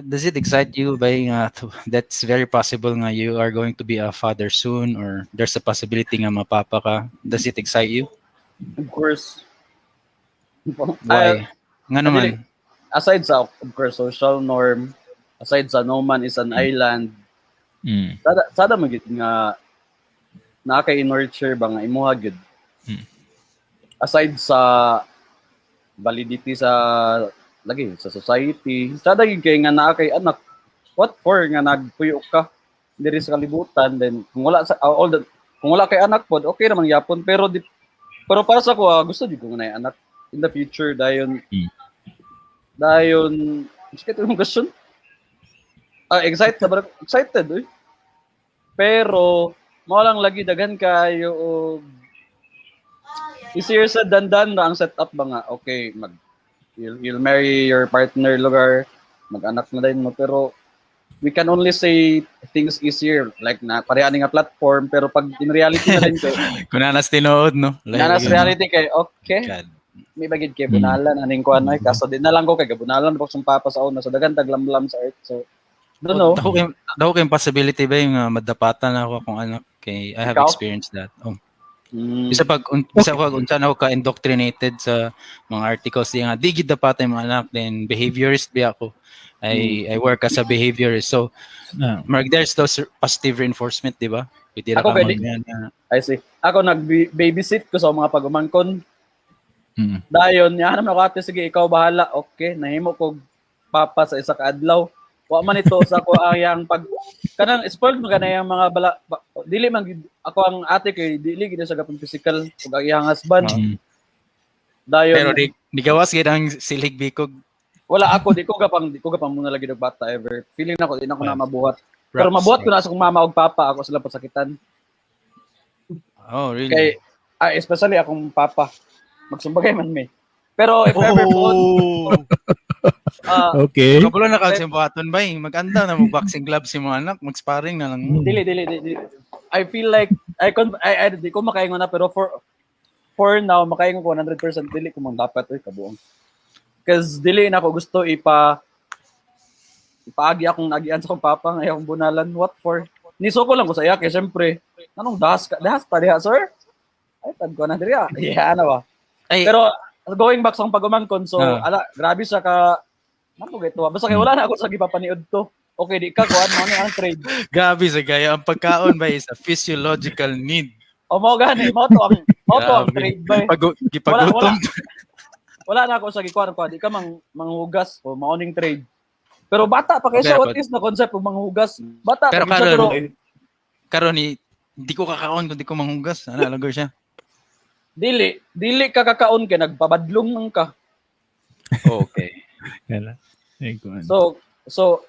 does it excite you ba nga that's very possible nga you are going to be a father soon or there's a possibility nga mapapa ka? Does it excite you? Of course. Why? Nga naman. Aside sa, of course, social norm, aside sa no man is an island, sada man gid nga naa kay nurture ba nga imuha gid. Aside sa validity sa lagi sa society, sada gid kay nga naa kay anak, what for nga nagpuyo ka diri sa kalibutan? Then kung wala sa all the, kung wala kay anak pod, okay naman gyapon, pero di, pero para sa ko, gusto jud ko nga naay anak in the future dayon. Dayon sige yung question, excited ba? Excited uy, pero mao lang lagi daghan kayo og easier sa dandan na ang setup ba nga okay mag you'll marry your partner lugar, mag-anak na din mo, pero we can only say things easier like na pareha ni nga platform, pero pag in reality na din kay Kung nanas tinuod, no? na nas reality kay okay God. May bagid kay bunalan aning kuan ay kaso di na lang ko kay gabunalan ko sa papa sa una, so daghan taglamlam sa earth, so don't know. Dako kay possibility ba yung madapatan ako akong anak kay I have Ikaw? Experienced that. Oh. Bisa pag unsa na ako ka indoctrinated sa mga articles di nga di gid dapatan yung mga anak, then behaviorist ba ako. I work as a behaviorist. So marag there's those positive reinforcement, di ba? Pwede ra Ako ka pwede. I see. Ako nag babysit ko sa mga pagumangkon. Dayon, niya naman ako, "Ate, sige, ikaw bahala." Okay, nahimo ko papa sa isa ka adlaw. Wa man ito sa ako ang yang pag kanang spoiled man kana yang mga bala ba, dili man gid ako ang ate kay dili gid sa gapon physical ug ang iyang husband. Dayon Pero di gawas gid ang silig bikog. Wala ako, di ko gapang muna lagi og bata ever. Feeling nako di na ko na mabuhat. Pero Props. mabuhat ko na sa akong mama ug papa, ako sila pasakitan. Oh, really? Kay especially akong papa. Magsumbagay man may. Pero if ever po, Oh. Okay. Kabulo na ka sa buhaton ba? Eh. Mag-anda na mag-boxing gloves si mga anak, mag-sparring na lang mo. Dili dili dili. I feel like I con I di ko makaingon na, pero for now makaingon ko 100% dili ko man dapat oy kabuong. Cause dili na ako gusto ipa Ipaagi akong nagian sa akong papa nga akong bunalan. What for? Nisuko lang ko sa iya kay syempre, anong dahas ka? Dahas pa diha, sir? Ay, tag ko na diri ah. Yeah, ano ba? Ay, Pero going back sa akong pag-umangkon, so ala, grabe siya ka ano ko ito. Basta kay wala na ako sa gipapaniod to. Okay, di ka kuan mo ni ang trade. Grabe sa gaya. Ang pagkaon ba is a physiological need. O mao gani, mao to ang Grabe. trade ba. Gipagutom. Wala na ako sa gikuan ko, di ka mang manghugas o mao ning trade. Pero bata pa kay siya, Pero- what is the concept of manghugas? Bata Pero pa kay siya, karon, pero karon ni hindi ko kakaon kung di ko manghugas. Ano, alam ko siya. Dili, dili ka kakaon kay nagpabadlong man ka. Okay. Kala. Ay, kuan. So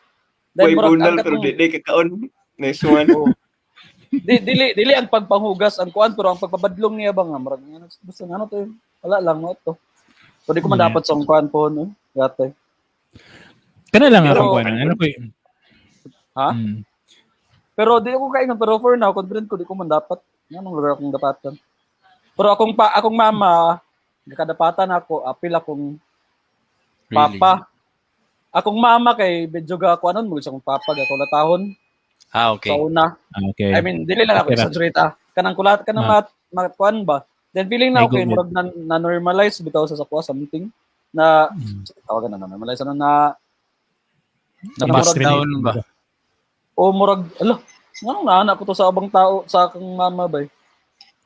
then Way murag bunal ang pero katong- di kakaon. Nice one. di dili dili ang pagpanghugas ang kuan, pero ang pagpabadlong niya ba nga murag ano, basta nga ano to eh. Wala lang mo to. So di ko man dapat sa kuan po no. Gate. Kana lang Pero- akong kuan. Ano ko? Ha? Pero di ako kaingon, pero for now confident ko di ko man dapat. Nganong lugar akong dapatan. Pero akong mama gakadapatan ako apil akong Really? papa. Akong mama kay medyo ga kuanon mo sa akong papa ga kulatahon sa una. Okay. I mean, dili lang ako Okay ra. exaggerate ah. Kanang kulat kanang mat mat kuan ba. Then feeling na Ay, okay, go. murag na normalize bitaw sa sakwa something na tawagan na normalize ano na Na pass Murag- down ba? O murag ala nganong naana ko to sa abang tao sa akong mama bay.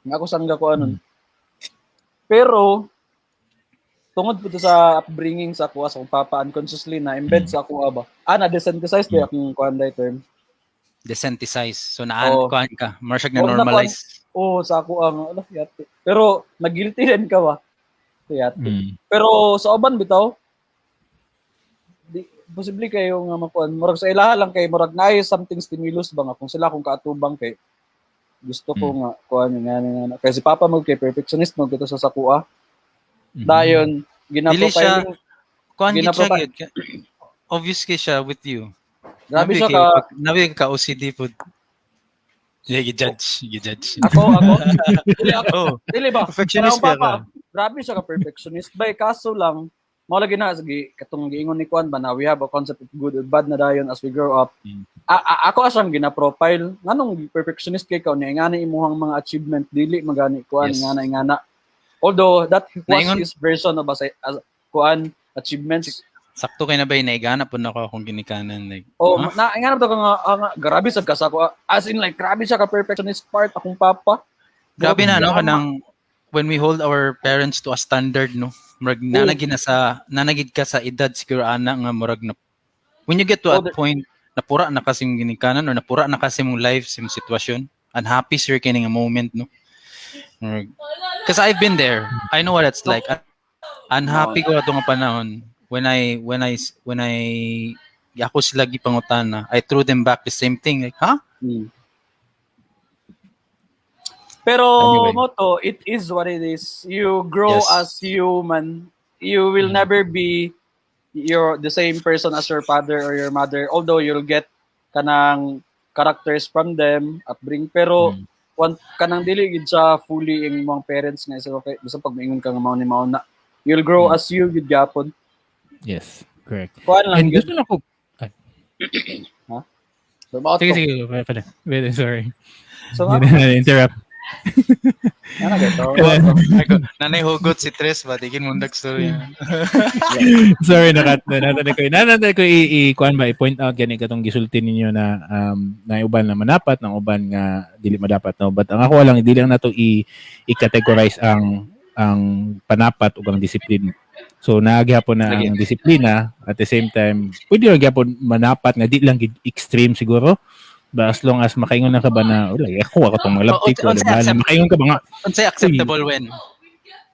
Nga ako sangga ko anon. Pero tungod po to sa upbringing sa ako sa akong papa unconsciously na embed sa ako ba. Ah, na desensitize ba akong kuan day term. Desensitize. So naan Oo. kuan ka. Murag na Oo, na normalize. Oo, sa ako ang ala yate. Pero nagguilty din ka ba? Yate. Pero sa uban bitaw di posible kayo nga makuan murag sa ilaha lang kay murag naay something stimulus ba nga kung sila akong kaatubang kay gusto ko nga kuan nga nga nga. Kay si papa mo kay perfectionist mo kita sa sakua. Dayon Dili siya- gina-profiling Kuan gid siya Ginaprofi- gid. Obvious kay siya with you. Grabe Nabi siya kay- ka Nabi ka OCD pud. Yeah, gi-judge. Ako dili ako Oh, dili ba? perfectionist Pero ang ka. papa, grabe siya ka perfectionist bay kaso lang mao lagi na sige katong giingon ni Kuan ba na we have a concept of good or bad na dayon as we grow up. Ako asang gina-profile nganong perfectionist kay ka niya ngana imuhang mga achievement dili magani kuan ngana ngana. Although that was his version of as, kuan achievements. Sakto kay na ba naigana pud nako akong ginikanan like. Oh, huh? na ngana to ka nga, ah, nga grabe sad ka sa ako. As in like grabe siya ka perfectionist part akong papa. Grabe na no kanang when we hold our parents to a standard no. Murag nanagid na sa nanagid ka sa edad siguro ana nga murag na when you get to Oh, a point napura na kasi mong ginikanan or napura na kasi mong life sa imong sitwasyon, unhappy sir kini nga moment no. Because I've been there. I know what it's like. Unhappy ko ato nga panahon when I ako sila gipangutana, I threw them back the same thing like, huh? Pero Anyway. moto, it is what it is. You grow as human. You will never be your the same person as your father or your mother. Although you'll get kanang characters from them, upbringing. Pero kanang dili gid siya fully ing mga parents nga isa okay bisan pag maingon ka nga mao ni mao na. You'll grow as you gid gyapon. Yes, correct. Kuan lang And gyud. gusto na ko So, mao Sige, to. sige, pala. Wait, sorry. So, nga, Interrupt. nga na gito. Nanay hugot si Tres ba digin mong story. Sorry, nakat natanda ko i kuan ba i-point out gani katong gisulti ninyo na na uban na manapat ng uban nga dili madapat no, but ang ako lang, dili lang nato i i-categorize ang panapat ug ang discipline. So naa gyapon na Lagi. ang disiplina at the same time pwede ra gyapon manapat nga di lang gid extreme siguro ba, as long as makaingon na ka ba na wala ako tong mga Oh, labtik oh, ko diba? Na makaingon ka ba nga Unsay acceptable when?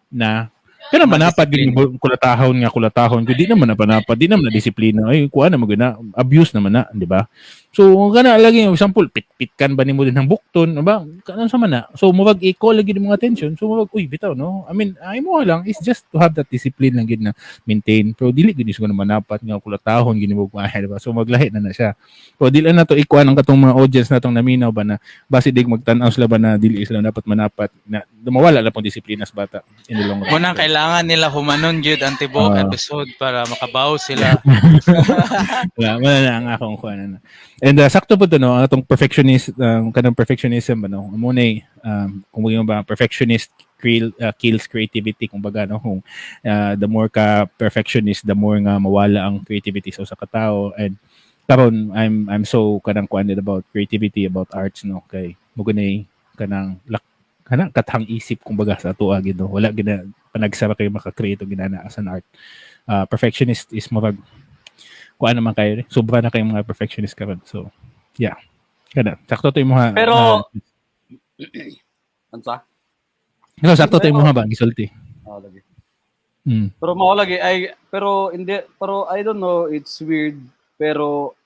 Na kanang manapat gid kulatahon nga kulatahon gud, di naman na panapat, di naman na disiplina, ay kuan na magud na abuse naman na, di ba? So kana lagi, example, pitpitkan ba nimo din ng bukton ba kanang sama na. So murag i-call lagi ng mga attention. So murag, uy, bitaw, no? I mean, ay mo lang is just to have that discipline lang gid na maintain. Pero dili gid siguro manapat nga kulatahon gini mo kuha, diba? So maglahi na na siya. Pero dili na to ikuan ang katong mga audience natong naminaw ba na basi dig magtan-aw sila ba na dili sila dapat manapat na mawala na pong disiplina sa bata in the long run. Muna kailangan nila humanon gyud ang tibuok episode para makabaw sila. Wala, wala na ang akong kuha na. And sakto po to, no, ang atong perfectionist, kanang perfectionism ba, no? Amo na kung ba, perfectionist kills creativity, kumbaga, no? Kung the more ka perfectionist, the more nga mawala ang creativity sa usa ka tawo. And karon I'm so kanang kuan about creativity, about arts, no, kay mo gunay kanang kanang kathang isip kumbaga sa atoa gid, no? Wala gina panagsara kayo maka-create og ginana as an art. Perfectionist is murag kuan naman kayo eh. Sobra na kayong mga perfectionist karon. So yeah, kana sakto to imong Pero unsa? No, sakto to imong ba gisulti. Oh, lagi. Pero mao lagi ay, pero hindi, pero I don't know, it's weird, pero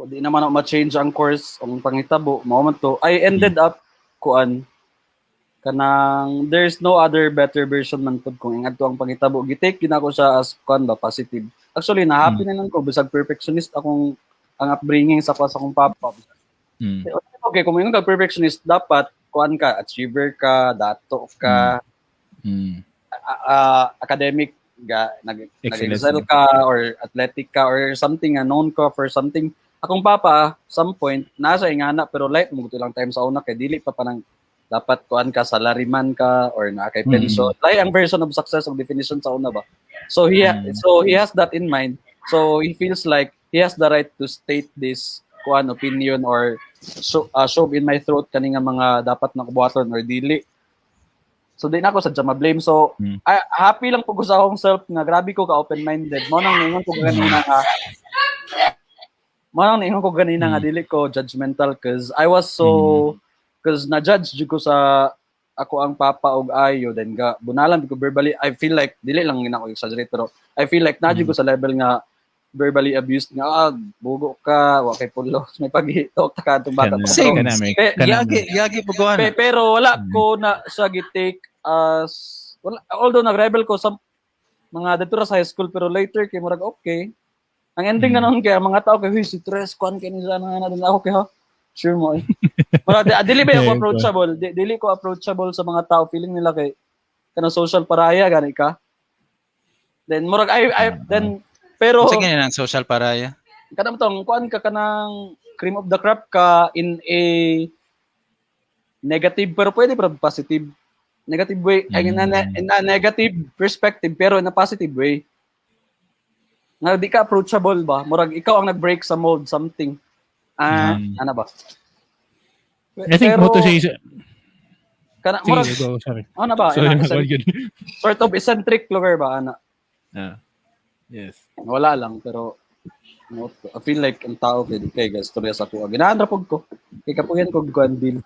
di naman ako ma-change ang course ang pangitabo, mao man to. I ended up kuan kanang there's no other better version man pud kung ingadto ang pangitabo. Gitake gid ako siya as kuan ba, positive. Actually, na happy na lang ko bisag perfectionist akong ang upbringing sa sa akong papa. Okay, kung ingon ka perfectionist, dapat kuan ka, achiever ka, dato ka, academic ga nag Excellence. Nag-excel ka or athletic ka or something nga known ka for something. Akong papa, some point nasa ingana, pero light mo lang time sa una kay dili pa panang dapat kuan ka, salaryman ka or naa kay pension. Lahi ang version of success of definition sa una ba. So he has that in mind, so he feels like he has the right to state this kuan opinion or so, shove in my throat kani nga mga dapat na buhaton or dili. So di na ako sa ma-blame. So I, happy lang po ko sa akong self nga grabe ko ka open-minded. Mao nang niingon ko ganina nga dili ko judgmental cause I was so cause na-judge jud ko sa ako ang papa og ayo, then ga bunalan ko verbally. I feel like dili lang gina ko exaggerate, pero I feel like na ko sa level nga verbally abused nga, ah, bugo ka, wa kay pulos, may paghitok ta ka atong bata. Kana, Same. kana, may, Pe- kana, Yagi, yagi po ko. Pero wala ko na siya gi-take as wala, although nag-rebel ko sa mga dito ra sa high school, pero later kay murag okay. Ang ending na noon kay ang mga tao kay, "Huy, si Tres kuan kay ni na na din ako kay ha." Sure mo eh. Murag dili ba ako approachable? Dili ko approachable sa mga tao, feeling nila kay kanang social pariah gani ka. Then murag I then pero Sige na ng social pariah. Kanang tong kuan ka, kanang cream of the crop ka in a negative, pero pwede pero positive negative way ay in a negative perspective pero in a positive way nga di ka approachable ba, murag ikaw ang nag-break sa mold, something, ah. Ano ba? I think mo to siya. Kana Sige, murag go, sorry. Ano ba? Sorry, Ina, yun. Sort of eccentric lugar ba ana? Ah. Yes. Wala lang, pero no, I feel like ang tao kay kay guys storya sa ako. Ginahan ra pud ko. Kay kapuyan ko kuan deal.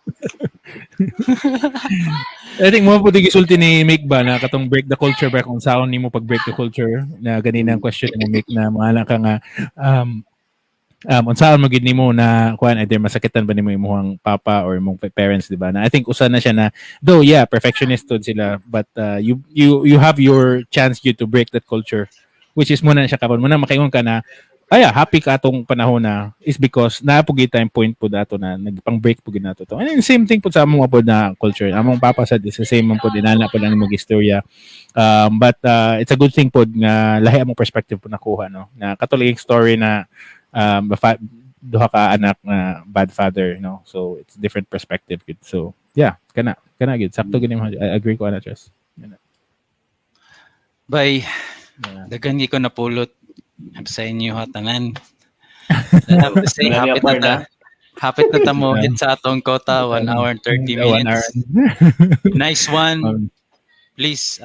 I think mo po di gisulti ni Mick ba na katong break the culture ba, kung saon nimo pag break the culture na ganina ang question ni Mick na mga ka nga unsaon mo gid nimo na kuan, either masakitan ba nimo imong papa or imong parents, di ba, na I think usa na siya na though, yeah, perfectionist to sila, but you have your chance you to break that culture, which is muna na siya karon muna makaingon ka na ay happy ka atong panahon na is because naa po time point po dato na nagpang break po ginato to. And then same thing po sa among po na culture. Among papa sad is the same man po, dinana po lang imong istorya. But it's a good thing po nga lahi among perspective po nakuha, no, na katuloy story na duha ka anak na bad father, no? So it's different perspective gid. So yeah, kana kana gid sakto gid. I agree ko ana, Tres. Bye. Daghan ko napulot sa inyo ha tanan. Say Wala niya hapit na ta. partner. Hapit na ta mo hit sa atong quota, 1 hour and 30 One hour. minutes. Nice one. Please,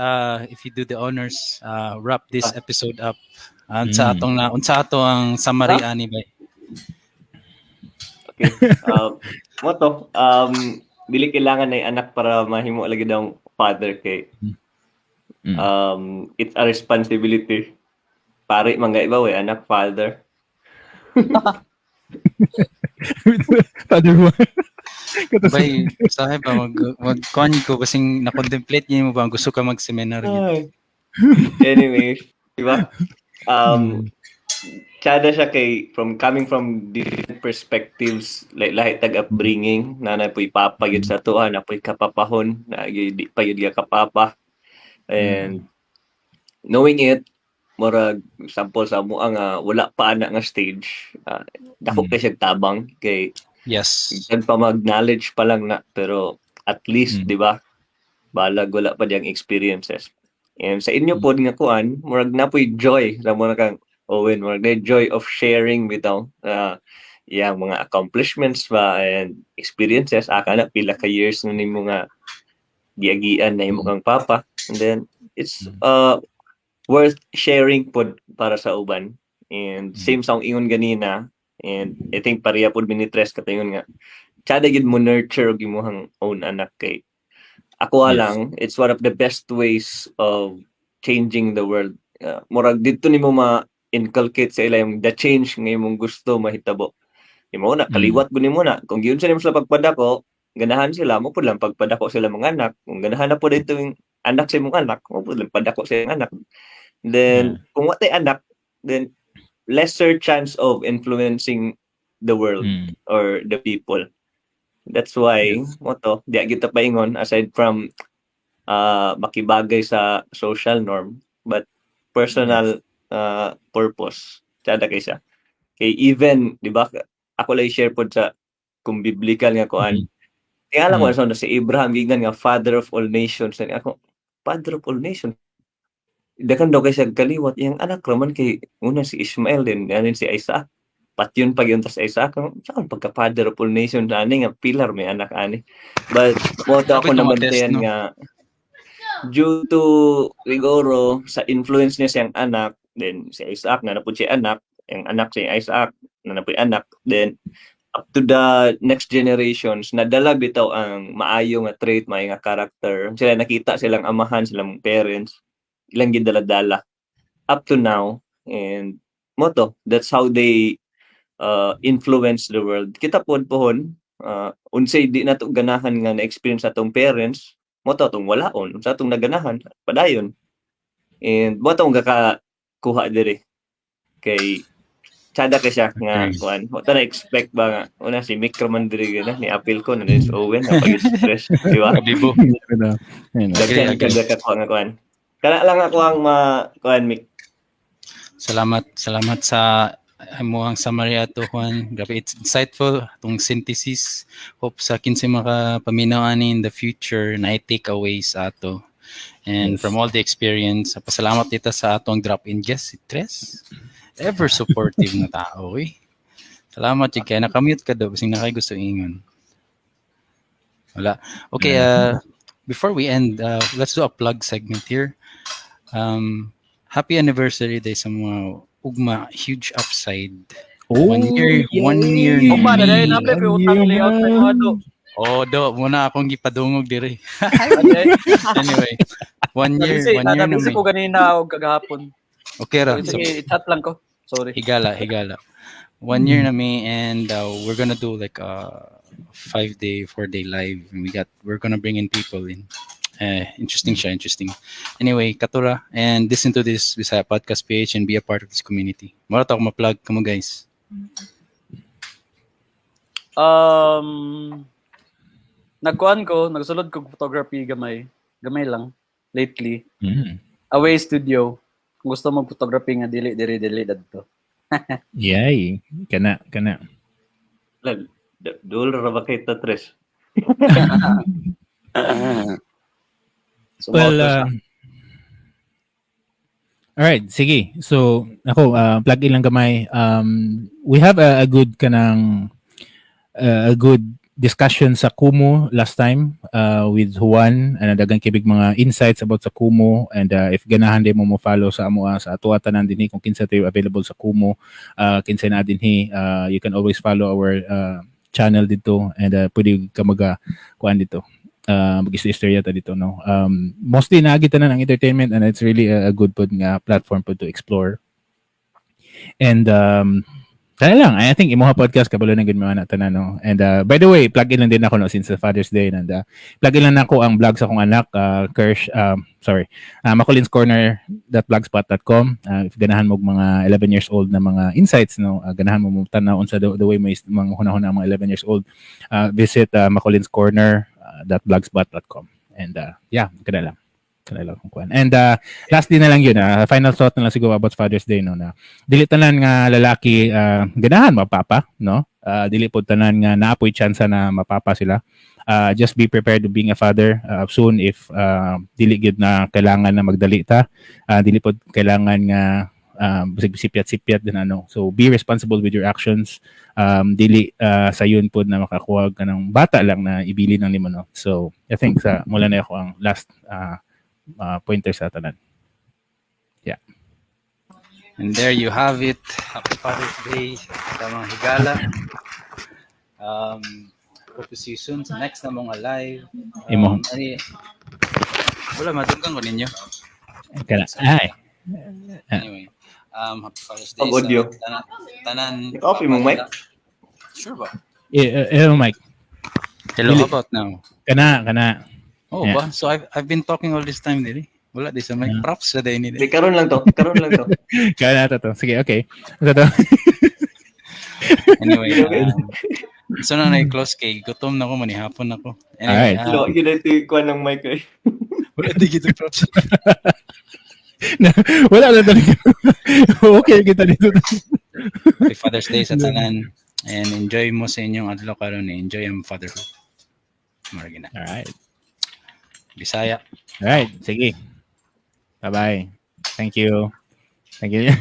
if you do the honors, wrap this episode up. Unsa atong na unsa ato ang summary ani bay? Okay. Mo to, dili kailangan na anak para mahimo lagi daw father kay it's a responsibility. Pare mga iba we anak father. Father Juan. Kato Bay, sahi ba mag kuan ko kasing na-contemplate niyo mo ba gusto ka mag-seminar gyud. Ay. Anyway, di ba? Tsada siya kay from coming from different perspectives, like lahi tag upbringing, na po'y papa gyud sa tuwa, na po'y kapapahon, na di pa gyud kapapa. And knowing it, murag sample sa amo nga wala pa ana nga stage, dako kay siya tabang kay bisan pa mag-knowledge pa lang na, pero at least, di ba? Balag wala pa diyang experiences. And sa inyo pod nga kuan, murag na po'y joy sa mo na kang Owen, murag na joy of sharing bitaw iyang mga accomplishments ba and experiences aka na pila ka years na nimo nga giagian na imo kang papa, and then it's worth sharing pod para sa uban. And same sa akong ingon ganina, and I think pareha pod mi ni Tres katingon nga tsada gid mo nurture og imong own anak kay ako lang, it's one of the best ways of changing the world. Murag didto nimo ma-inculcate sa ila yung the change nga imong gusto mahitabo. Imo na kaliwat gud nimo na kung giunsa nimo sila pagpadako, ganahan sila mo pud lang pagpadako sila mga anak. Kung ganahan na pud dito yung anak sa imong anak, mo pud lang padako sa imong anak. Then kung wa tay anak, then lesser chance of influencing the world or the people. That's why mo to di kita paingon, aside from makibagay sa social norm, but personal purpose tsada kay siya kay even, di ba, ako lang share pod sa kung biblical nga kuan. Tingala ko sa si Abraham giingnan nga father of all nations. And ako, father of all nations, daghan daw kay siya kaliwat, iyang anak raman kay una si Ishmael din anin si Isaac, patyon pag yun tas Isaac, saan pagka father of all nations ani nga pillar may anak ani? But mo to ako Dapat nabantayan test, no? nga due to siguro sa influence niya siyang anak, then si Isaac na napud siya anak, ang anak si Isaac na napud anak, then up to the next generations nadala bitaw ang maayo nga trait, maayo nga character. Sila nakita silang amahan, silang parents, ilang gidala-dala up to now, and mo to, that's how they influence the world. Kita pod pohon, unsay di nato ganahan nga na-experience sa atong parents, mo to atong walaon. Unsa atong naganahan, padayon. And mo tong gakakuha diri kay tsada kay siya nga kuan. Wa ta na expect ba nga una si Mick raman diri na ni appeal ko na si Owen na pag stress, di ba? Kabibo. Ayun na. Daghan Agree, ka kakuha nga kuan. Kana lang ako ang ma kuan, Mick. Salamat, salamat sa imong summary ato, Juan. Grabe, it's insightful atong synthesis. Hope sa kinsa makapaminaw ani in the future na takeaways ato. And from all the experience, pasalamat dito sa atong drop-in guest, si Tres. Ever supportive na tao, eh. Salamat, jud kay nakamute ka do, basing nakay gusto ingon. Wala. Okay, before we end, let's do a plug segment here. Happy anniversary day sa mga Ugma, huge upside. Oh, One year yay! na. Ugma na dahil naple One utang year layout sa na. mga do. Oh, do, muna akong gipadungog diri. Okay. Anyway, one year, Nabisi, 1 year na nabisi may. ko ganina og kagahapon. Okay ra. So, Sige, i-chat lang ko. Sorry. Higala, higala. 1 year na mi and we're gonna do like a 5 day, 4 day live. And we're gonna bring in people in. Interesting siya, interesting. Anyway, katura and listen to this Bisaya Podcast page and be a part of this community. Mura to ako ma-plug kamo, guys. Nagkuan ko, nagsulod ko photography gamay. Gamay lang lately. Away Studio. Kung gusto mo photography nga dili diri dili dadto. Yay. Kana, kana. Lag, dul ra ba kay ta, Tres? So, Well, mao to siya. All right, sige. So, ako, plug in lang gamay. We have a good kanang a good discussion sa Kumu last time with Juan and daghang kibig mga insights about sa Kumu, and if ganahan din mo mo follow sa amo sa ato tanan dinhi kung kinsa tayo available sa Kumu, kinsa na dinhi, you can always follow our channel dito and pwede ka maga kuan dito, mag-istorya ta dito, no? Mostly naagi tanan ang entertainment and it's really a good pod nga platform pod to explore. And Kana lang, I think imuha podcast kabalo na gud mga tanan, no. And by the way, plug in lang din ako, no, since the Father's Day and plug in lang nako ang blog sa akong anak, Kirsch, sorry, makulinscorner.blogspot.com. If ganahan mo og mga 11 years old na mga insights, no, ganahan mo mo tan-aw unsa the way mo mga hunahuna ang mga 11 years old, visit makulinscorner.blogspot.com. And yeah, kana lang. Kana lang kung kuan. And lastly na lang yun, final thought na lang siguro about Father's Day, no, na dili tanan nga lalaki ganahan mapapa, no? Dili pod tanan nga naapoy chance na mapapa sila. Just be prepared to being a father soon if dili gyud na kailangan na magdali ta. Dili pod kailangan nga bisag sipyat-sipyat din ano. So be responsible with your actions. Dili sayon pod na makakuha ka ng bata lang na ibili ng nimo, no. So I think sa mula na ako ang last pointer sa tanan. And there you have it. Happy Father's Day sa mga higala. Hope to see you soon sa next na mga live. Imo. Ani, wala, madunggan ko ninyo. Kana. Ay. Anyway, happy Father's Day Pag audio. sa tanan. Tanan. Naka-off imong mic? Sure ba? Eh, eh, mic. Hello, Dili. how about now? Kana, kana. Oh, Yeah. ba? So I've been talking all this time, dili. Wala di sa mic. Yeah. Props sa day ni. Di, karon lang to. Karon lang to. Kana to to. Sige, okay. Ito to. Anyway, so na na close kay gutom na ko, manihapon ako. Anyway, Alright. Lo, yun ito yung kuan ng mic eh. Wala di kita props. Wala na talaga. Okay, kita dito. Happy Father's Day sa tanan. And enjoy mo sa inyong adlaw karon, enjoy ang fatherhood. Mura na. Alright. Bisaya. Alright, sige. Bye-bye. Thank you. Thank you.